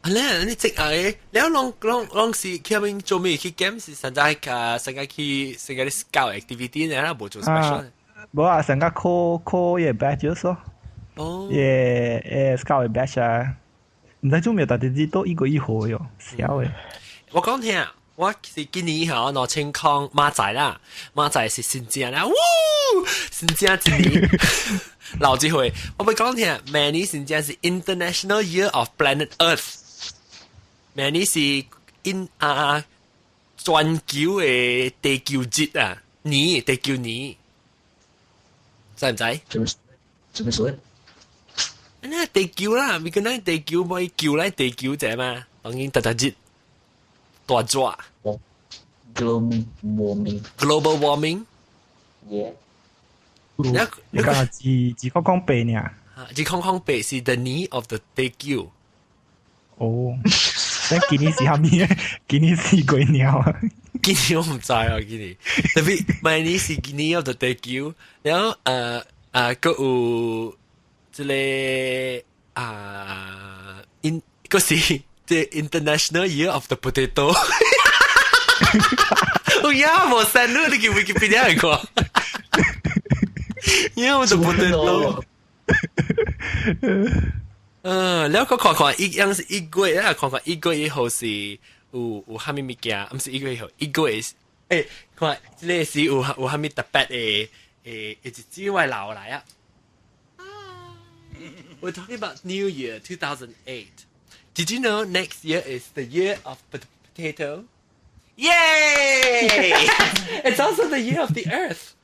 啊咧，你即係你攏攏攏是去邊做咩去 camp 是現在啊，現在去現在 scout activity 呢，無做 special。無啊，上個考考伊個 badge 咯。哦。伊個 scout 的 badge 啊，毋知做咩，逐日都一個一號喲，痟的。我講聽，我是今年吼兩千空馬仔啦，馬仔是新正啦，嗚，新正一年老一歲。我欲講聽，明年新正是 International Year of Planet Earth。明年是 in 啊，全球的地球節啊，年地球年，知唔知？做咩做？那地球啦，咪講咱地球咪球來地球者嘛，當然特特熱大熱。 Global warming。 Global warming。 Yeah。你講2008呢？2008是 the 年 of the 地球。哦，但今年是蝦米？今年是幾年啊？今年我唔知啊，今年特別明年是年 of the 地球，然後閣有這個啊，in 閣是這 International Year of the Potato。有影無刪你，你去 Wikipedia 去看。Year of the Potato。嗯，了閣看看，一樣是1月啊，看看1月1號是有蝦米物件，毋是1月1號，1月是，看這個是有蝦米特別的一日會留來啊。We're talking about New Year 2008. Did you know next year is the year of the potato? Yay! It's also the year of the earth.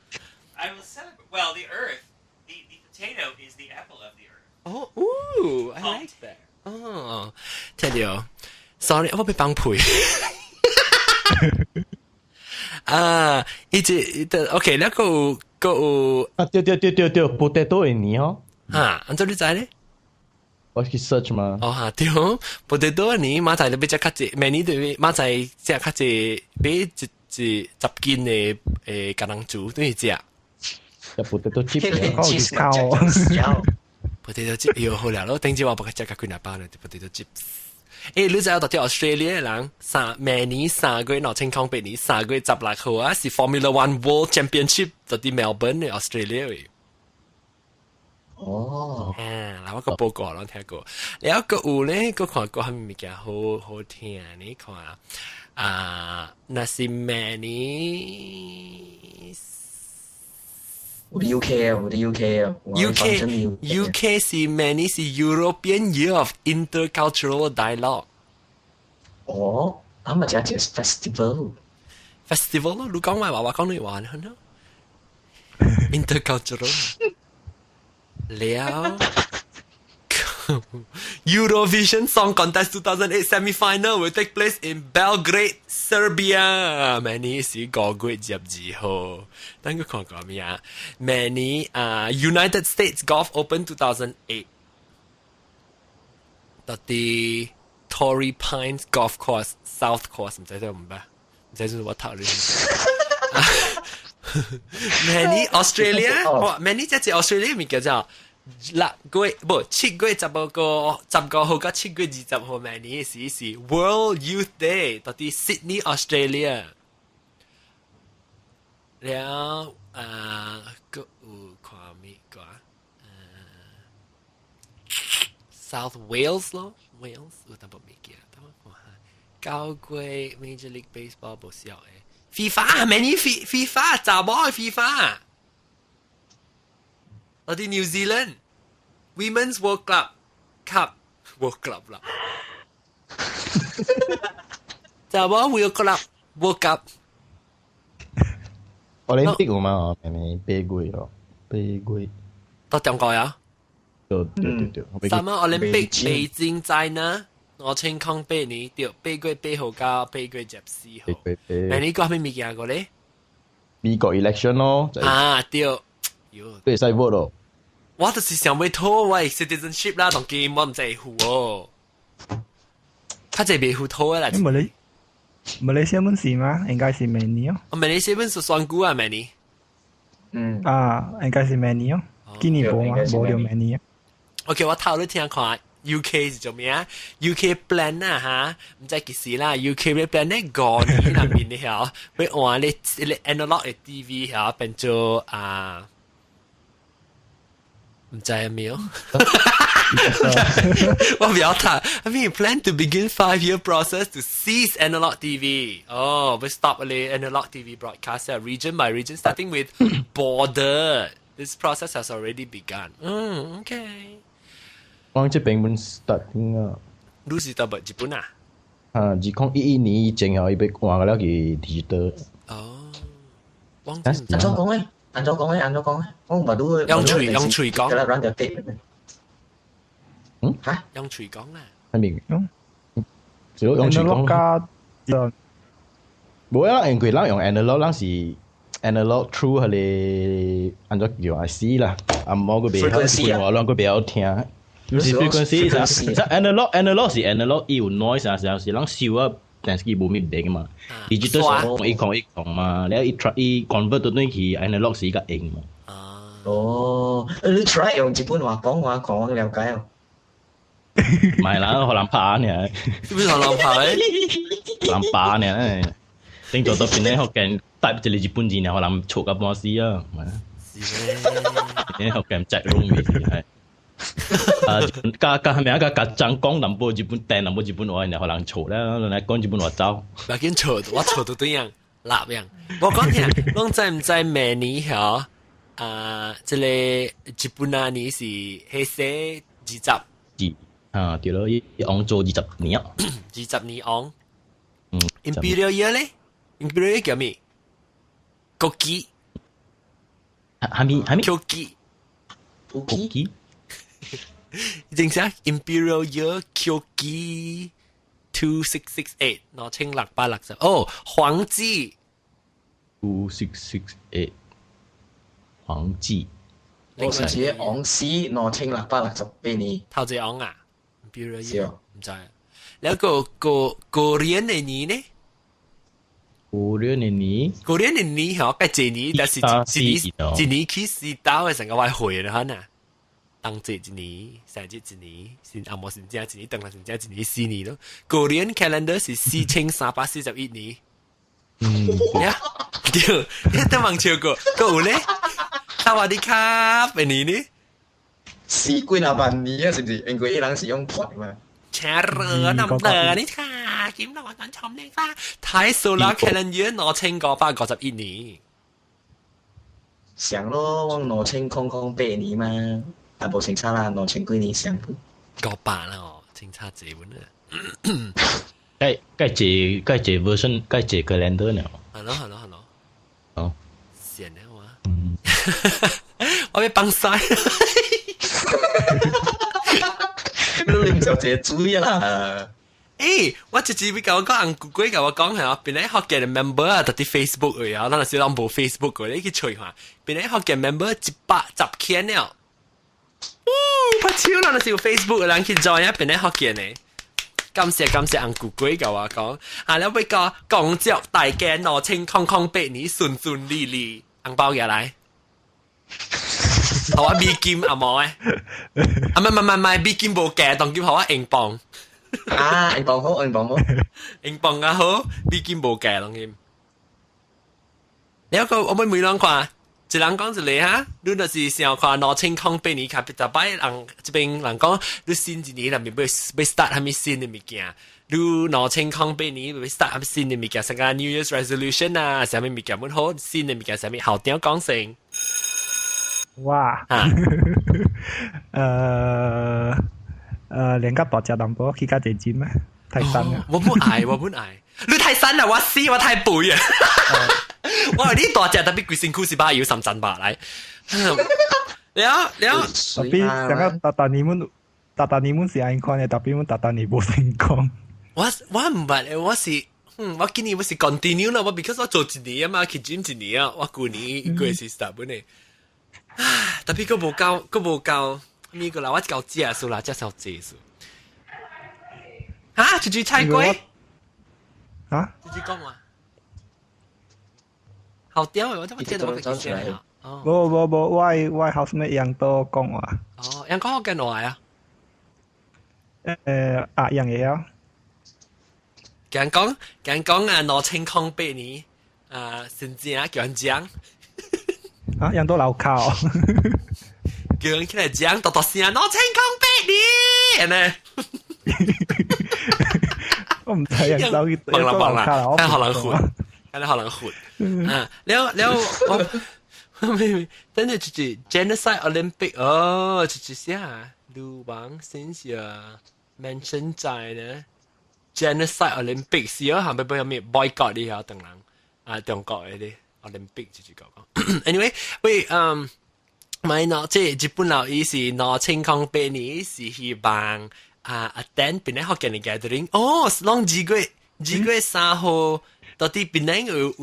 I will celebrate. Well, the earth, the potato is the apple of the earth. Oh, ooh, I like that. 哦，聽到，sorry，我被幫配。啊，一直的 OK，那個個有啊，對對對對對，potato 的年哦。哈，按怎你知咧？我去 search 嘛。哦哈，對，potato 的年，馬仔都欲食較濟，每年都欲馬仔食較濟，買一一十斤的橄欖豬，對食。食 potato chip，講 discount。 potato chip 又好了咯，頂次我不食較幾若包呢，potato chips。你知影到底 Australia 人三每年3月2008年3月16號啊，是 Formula One World Championship 到佇 Melbourne 的 Australia 的。哦，啊，嗱，我個報告攏聽過，了閣有咧，閣看過蝦米物件好好聽，你看啊，若是明年我的 UK 啊，我的 UK 啊 UK 是明年是 European Year of Intercultural Dialogue。哦，啊咪就係 festival。 festival 咯，你講埋話，我講你話呢？Intercultural 了 Eurovision Song Contest 2008 semi-final will take place in Belgrade, Serbia。明年是5月22號，等佢看過咩啊？明年啊，United States Golf Open 2008，到佇 Torrey Pines Golf Course South Course，唔知道唔捌，唔知是我讀你。明年 Australia，哇！明年這隻 Australia 物件叫6月無7月15個15號到7月20號，明年是 World Youth Day，到佇 Sydney Australia。了啊，閣有看物個？South Wales 咯，Wales 有淡薄物件，等我看下。9月 Major League Baseball 無少的。FIFA 明年 FIFA 查某的 FIFA，到佇 New Zealand Women's World Cup World Club 啦，查某 World Club World Cup。奧林匹克有嗎？明年8月咯，八月。到中國呀？對對對對。什麼奧林匹克北京 China？2008年對，8月8號到8月14號。明年講咩物件過咧？美國 election 咯。啊對，對，使 vote 咯。我就是想欲討我的 citizenship 啦，當今我毋知會付哦。較濟袂赴討的啦。馬來西亞本是嗎？應該是明年哦。哦，馬來西亞本是選舉啊，明年。嗯。啊，應該是明年哦。今年無嘛，無就明年。 OK，我頭咧聽看 UK 是做咩啊？UK plan 啊嚇，毋知幾時啦。UK 嘅 plan 咧5年內面咧曉，欲換咧咧 analog 的 TV 曉變做啊，毋知有沒有？我不要讀。I mean, plan to begin 5-year process to cease analog TV. Oh, we stop the analog TV broadcast region by region, starting with border. This process has already begun. Okay. 我這邊本 starting 啊。你是到日本啊？啊，2011年以前哦，伊欲換了去 digital。哦，按怎講咧？按怎講咧？按怎講咧？我唔捌用喙用喙講。得啦，條嗯？嚇？用喙講啦。係咪？嗯。用喙講。加無啊，因為咱用 analog，咱是 analog through 彼个按怎叫 IC 啦，啊，無閣袂曉，話咱閣袂曉聽。毋是 frequency，是 analog，analog 是 analog，伊有 noise 啊，是咱收啊，但是伊無物變嘛。digital 是一空一空嘛，了伊 try 伊 convert 到轉去 analog 是伊較用嘛。哦，你 try 用日本話講話講我了解哦。唔係啦，予人拍呢。是不是予人拍咧？人拍呢，頂做到邊咧福建帶一個日本字，予人笑甲半死啊！是咩？福建宅攏袂是係。啊，加加係咪啊？加加張講淡薄日本定淡薄日本話，然後予人笑啦，來講日本話走。唔要緊笑，我笑到對樣，蠟樣。我講聽，攏知毋知明年曉啊？這個日本啊年是彼世20。二啊，對咯，伊往做20年啊。20年往。嗯。 Imperial year 咧？Imperial year 叫咩？國旗。哈咪哈咪？國旗。國旗。正寫 Imperial Year 慶 2668 2660，哦，黃紀。 2668，黃紀。我上次昂死2668年。頭一昂啊，Imperial Year 毋知。了個個過年的年呢？過年的年，過年的年吼，該一年，但是一年一年去四刀的成個外歲了哈呐。當節一年，生日一年，先阿無先正一年，當來先正一年4年咯。過年 calendar 是4341年。嗯，呀，對，你等望笑過，閣有咧？薩瓦迪卡一年呢？四幾若萬年啊，是毋是？因為伊人是用盤嘛。請熱那麼的，你看，點到我等尋你啦。睇數啦，calendar 2551年。想咯，我2008年嘛。啊，無清楚啦，兩千幾年上。500啦哦，清楚這本啊。該該這該這 version 該這 calendar 呢？係咯係咯係咯。哦。閒的話。嗯。我欲放屎。你啉小姐水啦。欸，我直接欲共我講，紅姑姑共我講係本來福建的 member 啊，佇 Facebook 的啊，咱若是攏無 Facebook 的，你去揣看。本來福建 member 110千了。嗚，拍手啦！若是有 Facebook 的人去 join 啊，本來福建的。感謝感謝紅姑姑共我講，啊，了欲講恭祝大家2008年順順利利，紅包寄來。予我美金阿無的？啊，毋毋毋毋，美金無價，當今予我英鎊。啊，英鎊好，英鎊好，英鎊較好，美金無價當今。了個我欲問人看，一人講一个哈，你若是想看2008年較逐擺人這邊人講，你新一年若欲欲 start 啥物新的物件，你兩千空八年欲 start 啥物新的物件，啥個 New Year's Resolution 啊，啥物物件阮好，新的物件啥物校長講先。哇！練較大隻淡薄，去較濟 gym 啊，太瘦啊！我不愛，我不愛。你太瘦啦，我死，我太肥啊！我話你大隻，特別規身軀是把油三層吧來。了了，特別上個逐逐年阮，逐逐年阮是按款的，特別阮逐逐年無成功。我毋捌，我是，我今年我是 continue 啦，我 because 我做一年啊嘛，去 gym 一年啊，我舊年一個月是 start 本的。唉，特別閣無夠，閣無夠，咪個啦，我夠食數啦，食少濟數。哈，一句菜龜。啊？一句講話。好屌的，我怎麼聽到我個聲啊？無無無，我 housemate 樣都講話。哦，樣講福建話啊？啊，樣會曉。講講講講啊，2008年啊，甚至啊，叫人講。啊，樣都流口。叫人起來講，大大聲，2008年，呢？我毋知樣走去，幫啦幫啦，看予人訓，看予人訓。啊，了了我，妹等陣就是 Genocide Olympic 哦，就是啥？流亡先是 mention 在呢， Genocide Olympic 是啊，係咪俾有咩 boycott 啲啊？等人啊，中國嘅啲 Olympic 就是講。Anyway，喂，唔係喏，即係日本佬伊是2008年是希望啊 attend 檳城福建嘅 gathering。哦，攏2月2月3號到底檳城有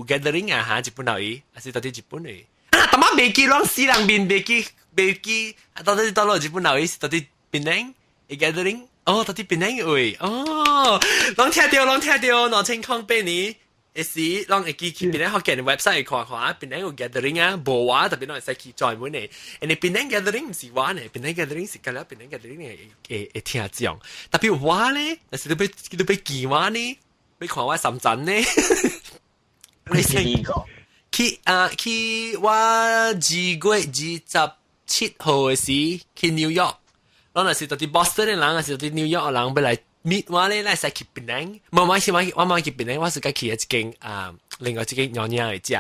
gathering 啊？嚇，日本佬伊，還是到底日本嘅？啊，他媽袂記攏死人面，袂記袂記，到底到落日本佬伊是到底檳城嘅 gathering？哦，到底檳城位？哦，攏聽著，攏聽著，2008年。會時，攏會記去檳城福建嘅 website 看看，檳城有 gathering 啊，無我特別攏會使去專門嘅。因為檳城 gathering 毋是我呢，檳城 gathering 是甲了檳城 gathering 嘅聽眾。特別我呢，若是你欲見我呢，欲看我三層呢。你先去啊去我2月27號嘅時去紐約，攏若是到佇 Boston 嘅人，還是到佇紐約嘅人欲來 meet 我咧，咱使去檳城。無我是我我冇去檳城，我是佮去一間啊，另外一間娘娘嘅食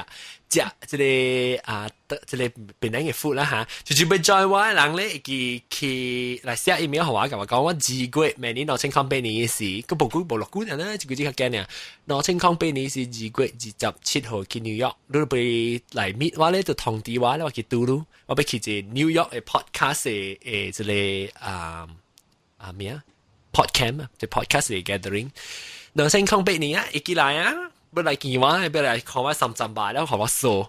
食這個啊，這個檳城嘅 food 啦嚇。就是欲 join 我嘅人咧，會記去來寫 email 予我，共我講我二月明年2008年時，閣無久無落久爾啦，一個月較緊爾。2008年是2月27號去紐約，你欲來 meet 我咧，就通知我咧，我去拄你，我欲去一個紐約嘅 podcast 嘅這個啊啊咩啊？Podcamp 啊，就 podcast 嘅 gathering。2008年啊，會記來啊，欲來見我，欲來看我三站吧，了予我數。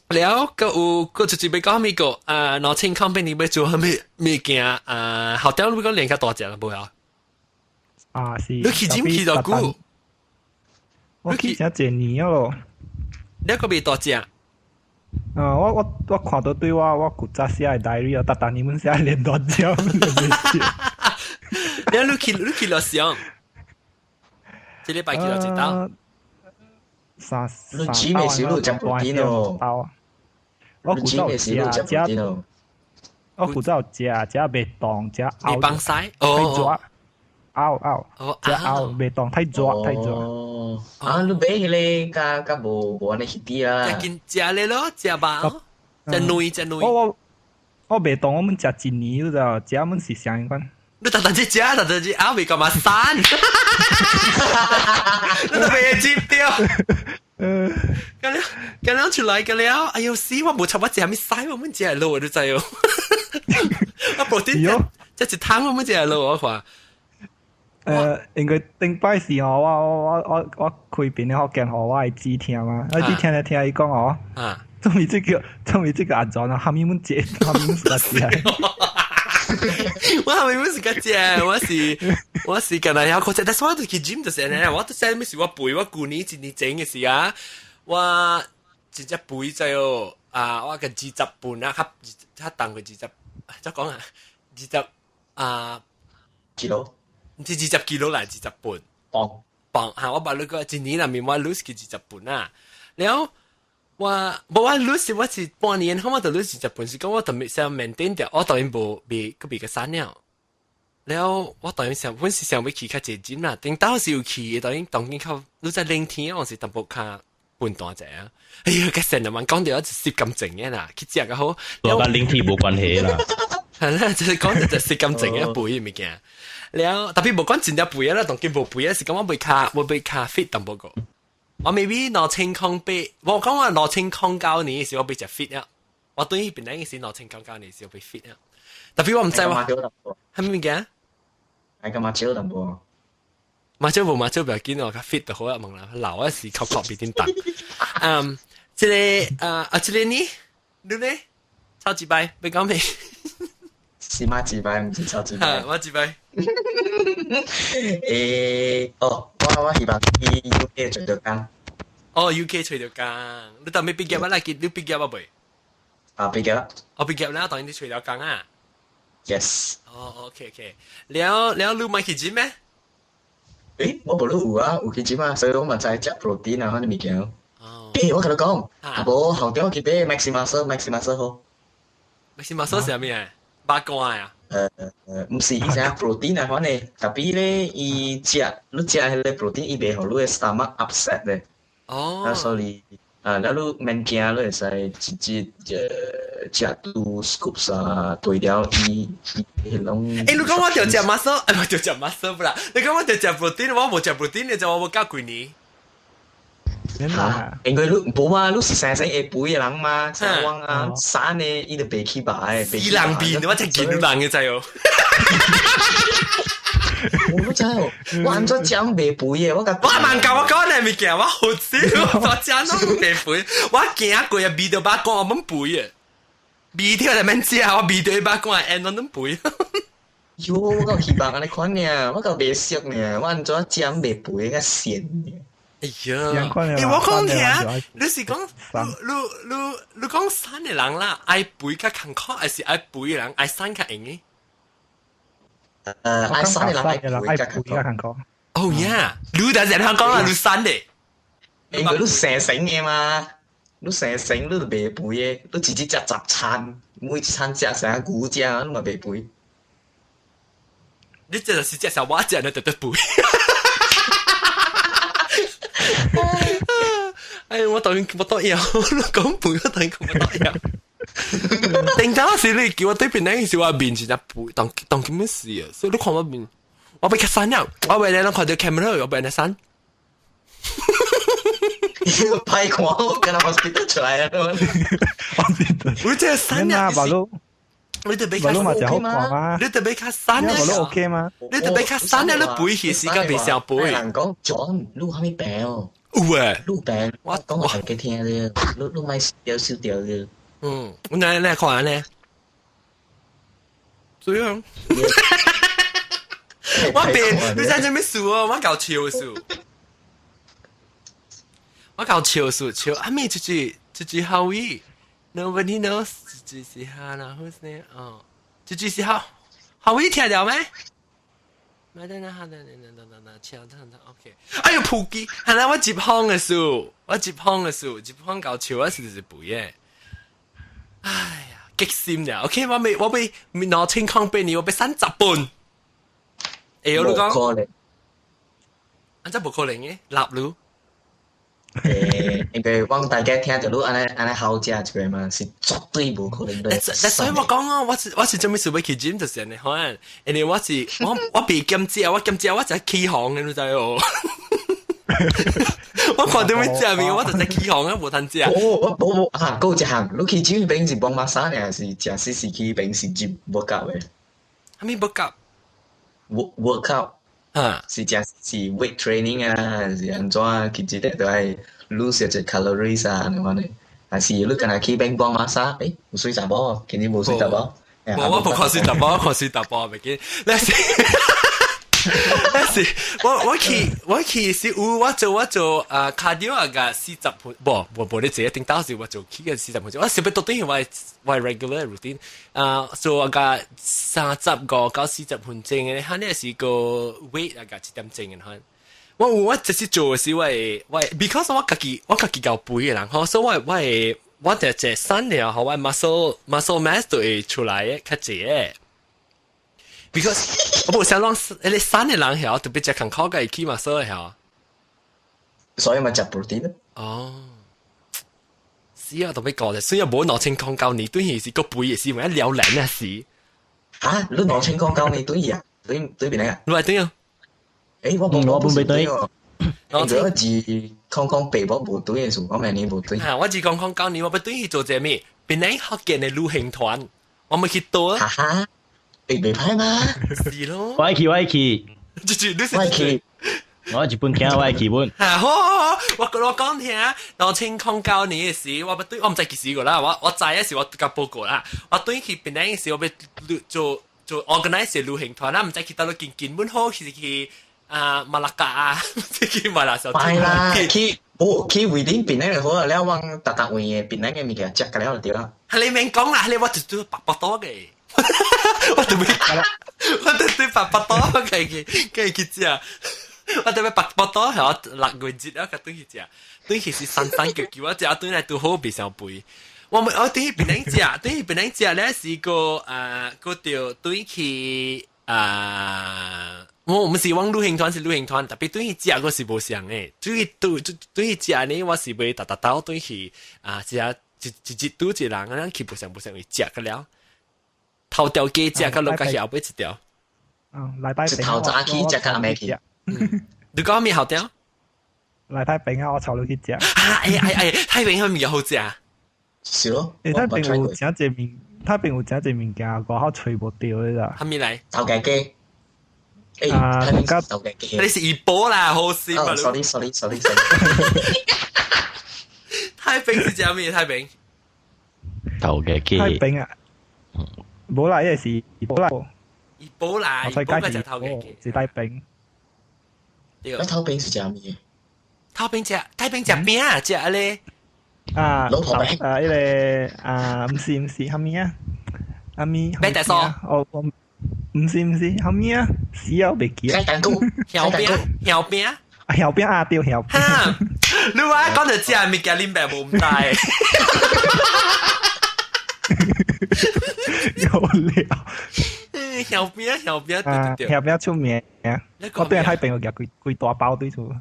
了，閣有閣就是欲講咩個啊？2008年欲做啥物物件啊？學長你講練較大隻啦，無啊？啊是。你去 gym 去多久？我去成一年咯。你閣未大隻？啊！我看到對我古早寫的 diary 啊，逐逐年阮寫練大隻。你去落上？這禮拜去落一刀？三你煮未少你食 protein 咯。我古早食食，我古早食食袂動，食牛幫西哦，拗拗，食拗袂動，太熱太熱。啊，你買彼个較較無無按呢彼啦。食緊食咧咯，食飽，食軟食軟。我袂動，我們食一年，你知道？食阮是啥款？你逐逐只食，逐逐只拗袂幹嘛散？你都袂接掉。咁了，咁了出來個了，哎呦死！我無插我食啥物屎，我們食落，你知哦。我 protein 這一湯我們食落，我看。因為頂擺時吼，我開檳的福建予我的姊聽嘛，我姊聽來聽伊講哦，終於這個安怎啊？蝦米阮食，蝦米阮自家食。我蝦米阮自家食，我是近來曉看，但是我就去 gym 就是按呢，我都知咩是我肥，我舊年一年前嘅時啊，我真正肥在哦，啊，我個20磅啊，較較重過二十，怎講啊？二十啊，kilo。毋是20 kilo 啦，20磅。磅磅嚇，我捌你個一年內面我 lose 去20磅啊。然後我無我 lose 我是半年，後我就 lose 二十磅，是講我特別想 maintain 掉，我當然無未閣未個瘦了。然後我當然想，本是想欲去較濟 gym 啦，頂到時有去，當然當然較你在冷天，我是淡薄較笨蛋者啊。哎呀，個成日問講到一攝咁靜嘅啦，去食個好。我佮冷天無關係啦。係啦，就是講就攝咁靜嘅肥物件。了，特別無講真正肥啊啦，當今無肥啊，是講我袂較我袂較 fit 淡薄個。我 maybe 2008，我講我2009年時我欲食 fit 啊。我對於本來是2009年時我欲 fit 啊。特別我毋知我係咩物件？係咁馬少淡薄。馬少無馬少不要緊哦，較 fit 就好啊。問啦，老啊是確確比點重。嗯，這個啊啊，這個呢？你呢？超幾擺？欲講未？是馬幾擺，毋是超幾擺。馬幾擺？哦，我希望去 UK 揣著工。哦，UK 揣著工，你當未畢業啊？來記你畢業啊未？啊，畢業啦。哦，畢業啦，當然你揣著工啊。 Yes。哦，OK OK，了了，你買去 gym 咩？我無你有啊，有去 gym 啊，所以我嘛知食 protein 啊，彼個物件。哦。我共你講，啊無後朝去買 Maximuscle，Maximuscle 好。 Maximuscle 是啥物啊？八卦啊？毋是，伊是 protein 啊，反正，特別咧，伊食，你食彼個 protein，伊袂予你的 stomach upset 咧。哦。啊，所以啊，了你免驚，你會使直接食 two scoops 啊，對了伊伊攏。欸，你講我著食 muscle，哎，唔著食 muscle 啦。你講我著食 protein，我無食 protein，你就我無夠幾年。嚇，因為你無嘛，你是生生會肥的人嘛，像我啊，瘦的伊就袂起白。死人變，我真見到人嘅知哦。我不知哦，我按怎食袂肥的，我甲我慢教我講你物件，我好少，我食攏袂肥，我行過啊，味到把講我免肥的，味條就免食，我味到把講會攏免肥。喲，我夠希望按呢款爾，我夠袂熟爾，我按怎食袂肥較鮮爾。哎呀，欸，我講聽，你是講你你你講瘦的人啦，愛肥較艱苦，還是愛肥的人愛瘦較容易？愛瘦的人愛肥較艱苦。哦呀，你就係講啦，你瘦的。因為你生成的嘛，你生成你就袂肥的，你直接食10餐，每一餐食成牛食，你嘛袂肥。你這就是食小我食，你就得肥。哎，我當然我都要，你講肥我當然我都要。定當時你叫我對面那時我面是只肥，當當咁樣事啊，所以你看我面，我被嚇散了，我為你看到 camera，我被你刪。歹看，我敢若 hospital 出來啊！我這刪了，你特別較 OK 嗎？你特別較瘦啊？我都 OK 嗎？你特別較瘦啊？你肥去時間袂傷肥。人講 John，你有啥物病哦？有誒，你有病，我講我大家聽咧，你你莫掉燒掉咧。嗯，我來來看呢。這樣。我變，你知做咩事哦？我搞笑事。我搞笑事，笑阿咩？就是就是後語。Nobody knows，就是哈啦，who's name？哦，就是好，好語聽到沒？沒得那哈那那那那那笑得 OK。哎呦，普吉，係啦，我接康嘅數，我接康嘅數，接康搞笑，我是就是背嘅。哎呀，激心了。OK，我未我未2008年，我俾30半。哎呦，你講，可能，安怎無可能嘅？納魯。誒，因為我大家聽到你按呢按呢好食一個嘛，是絕對無可能的。所以我講啊，我是做咩事欲去 gym 就是按呢款，因為我是我我袂減食，我減食我就起紅的，你知哦。我看到欲食物，我就在起紅啊，無通食。哦，我無無啊，閣有一項，你去 gym 邊是幫馬啥呢？還是食死死去邊是 gym workout 的？啥物 workout？ workout 啊，是食是 weight training 啊，還是按怎？其實都愛 lose 一隻 calories 啊，按呢款的。還是你敢若去邊幫馬啥？欸，有水查某，肯定無水查某。無，我無看水查某，我看水查某袂緊。那是，那是我我去我去是有我做我做啊 cardio 啊個40分，無無無你這一定當時我做去個四十分鐘，我是欲到等於我我 regular routine 啊做個35到40分鐘嘅，哈呢是個 weight 啊個1點鐘嘅哈。我有我就是做的是我會我 because 我家己我家己夠肥的人吼，所以我我會我就這瘦了吼，我 muscle mass 都會出來的較濟的。because 我無想講，你瘦的人曉特別食艱苦個會起 muscle 的曉。所以咪食 protein 哦，是啊，特別講的，雖然無2009年對是個肥的時，咪一了然啊是。嚇，你2009年對啊？對對邊個？你係對啊？欸，我無我本袂對。我2008我無對的時，我明年無對。啊，我2009年我欲對去做這物，檳城福建的旅行團，我們去倒啊。哈哈，會袂歹嗎？是咯。我愛去，我愛去。就是你我愛去。我日本囝，我愛去本。啊好，好，好，我我講聽，2009年的時，我欲對，我毋知幾時個啦，我我知的時我甲報告啦，我對去檳城的時，我欲做做 organize 旅行團啦，毋知去佗落近近本好，是去啊馬拉加啊，去馬來西亞。係啦，去無去維頂檳城就好啊，了往逐逐位的檳城的物件食個了就對啦。係你免講啦，你我就做白白多嘅，我就我就對白白多嘅去嘅去食。我特別白白多係我6月節啊，佢對去食，對去是三三叫叫我食，對來拄好袂傷肥。我們我對去檳城食，對去檳城食咧是個個條對去啊我唔是往旅行團是旅行團，特別對去食個是無相嘅。對對對去食呢，我是袂逐逐兜對去啊，食一一日拄一人，咁樣去無相無相會食個了。頭條雞食個落個後尾一條。嗯，禮拜一頭早起食較暗去。你講咩後條？來太平啊，我炒你去食。啊，哎哎哎，太平係咪好食？是咯。欸，太平有誠濟物，太平有誠濟物件，外口揣無著的啦。蝦米來？頭家雞。欸，太平是頭家雞。你是怡保啦，好事嘛。 Sorry sorry sorry sorry。太平是食咩？太平。頭家雞。太平啊！無啦，伊個是怡保啦。怡保啦，怡保個食頭家雞。是太平。對。那頭餅是食咩？頭餅食，太平食餅啊，食阿咧。啊，老婆餅啊，彼個啊，毋是毋是，蝦米啊？蝦米？咩大嫂？哦，我毋是毋是，蝦米啊？死啊，我袂記啊。雞蛋糕，曉餅，曉餅。啊，曉餅啊，對，曉餅。哈，你話講到食物件，恁爸無毋知。有料。曉餅，曉餅，對對對。曉餅出名啊！我對太平有夾幾幾大包對厝。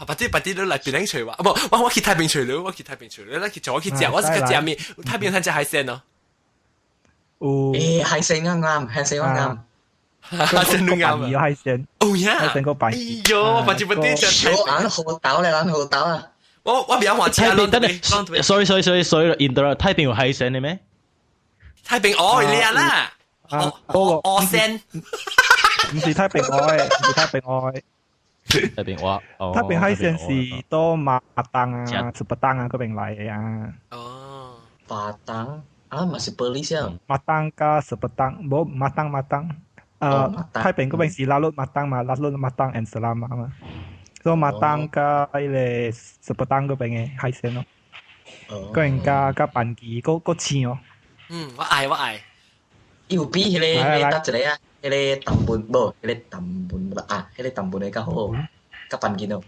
別啲別啲，你來檳城揣我，無我我去太平揣你，我去太平揣你，你去做我去食，我是去食咩？太平通食海鮮咯。有。欸，海鮮啱啱，海鮮啱啱。海鮮都啱啊！有海鮮。哦呀！海鮮個白。哎喲，我就不啲食。我眼好豆咧，眼好豆啊！我我比較歡喜。太平，等等，sorry sorry sorry sorry，interrupt，太平有海鮮的咩？太平哦，你啦。啊，哦哦鮮。毋是太平愛，毋是太平愛。太平我，太平海鮮是到馬當啊、十八當啊嗰邊來的啊。哦，巴當啊，嘛是玻璃箱。馬當加十八當，無馬當馬當。太平嗰邊是拉魯馬當嘛，拉魯馬當 and 斯拉瑪嘛。所以馬當加彼個十八當嗰邊的海鮮咯。嗰邊加加番薯，閣閣青哦。嗯，我愛我愛。伊有比彼個彼個一個啊？彼個淡本無，彼個淡本啊，彼個淡本的較好，較便宜咯，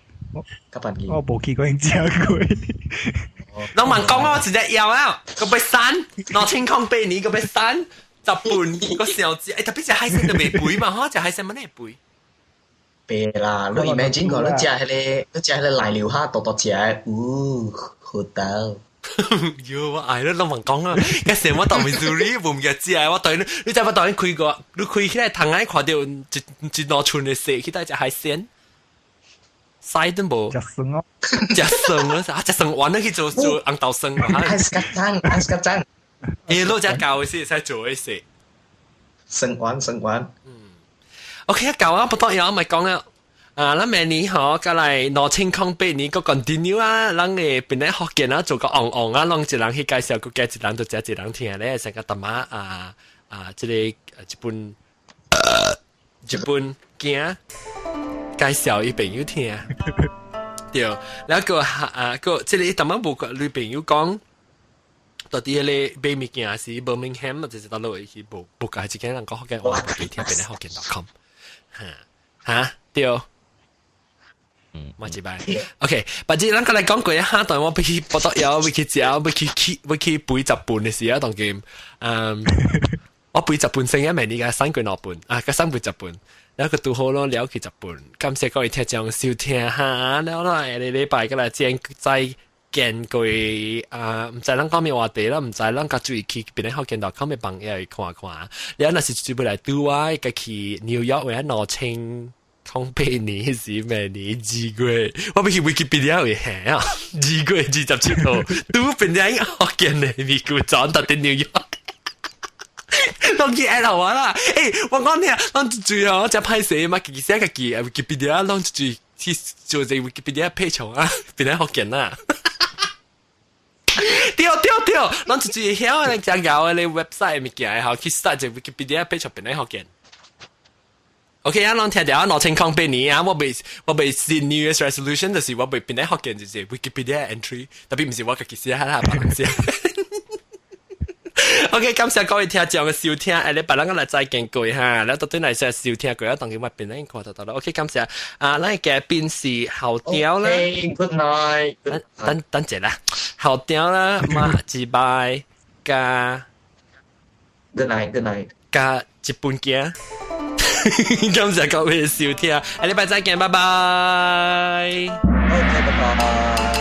較便宜。我無去過𪜶食過。攏問講我直接要啊，閣欲刪2008年閣欲刪十本個小姐，欸，特別食海鮮都袂肥嘛，吼，食海鮮乜會肥？白啦，你 imagine 過你食彼個，你食彼個瀨尿蝦，大大隻的，嗚，好豆。喲，我愛你攏問講啊！嗰時我到 Missouri 無物件食，我當然你知我當然開過，你開起來窗仔看到一一兩寸的雪，去帶食海鮮，曬都無。食酸哦，食酸啊！啊，食酸完了去做做紅豆酸嘛。愛斯卡爭，愛斯卡爭。欸，你只教的是會使做的是。酸丸，酸丸。嗯。OK，教啊，不多嘢，我咪講啦。啊，咱明年吼，過來2008年閣 continue 啊，咱會變咧福建啊，做個昂昂啊，攏一人去介紹，閣加一人，就食一人聽咧，成個淡仔啊啊，這個一本一本經介紹伊朋友聽，對，然後閣啊閣這個淡仔無個女朋友講，到底彼個買物件是 Birmingham 或者是佗落去無無介一間人講福建話，聽變咧福建 .com，哈哈對。冇一擺，OK，反正咱過來講過一下，當我欲去報道腰，欲去食，欲去去，欲去背十本的時啊，當今，嗯，我背十本聖經明年共送過兩本，啊，共送背十本，然後佢拄好咯，了去十本，感謝各位聽眾收聽哈，了啦，下個禮拜過來見再見過啊，毋知咱講咩話題啦，毋知咱較注意去邊個福建 .com 的網頁去看看，了若是準備來拄我，共去紐約或者2008年是明年2月，我欲去 Wikipedia 會下啊，2月27號，拄變成福建的美國轉到佇紐約，攏去 add 我啦！欸，我講你啊，攏最後真歹勢嘛，家己寫家己 Wikipedia，攏最去做一個 Wikipedia page 啊，變成福建啦。對對對，攏最曉的真𠢕的 website 物件，吼去 start 一個 Wikipedia page 變成福建。OK 啊，攏聽著啊，2008年啊，我袂我袂是 New Year's Resolution，就是我袂變來福建就是 Wikipedia entry，特別毋是我家己寫啦，別人寫。OK，感謝各位聽眾的收聽，下禮拜咱來再見過哈，咱到底來說收聽過，當今我變來看到到啦。OK，感謝啊，咱的嘉賓是後雕啦。 Good night。等等者啦，後雕啦，嘛一擺加 Good night，Good night，加一本鏡。感謝各位收聽，下禮拜再見，拜拜。 OK，拜拜。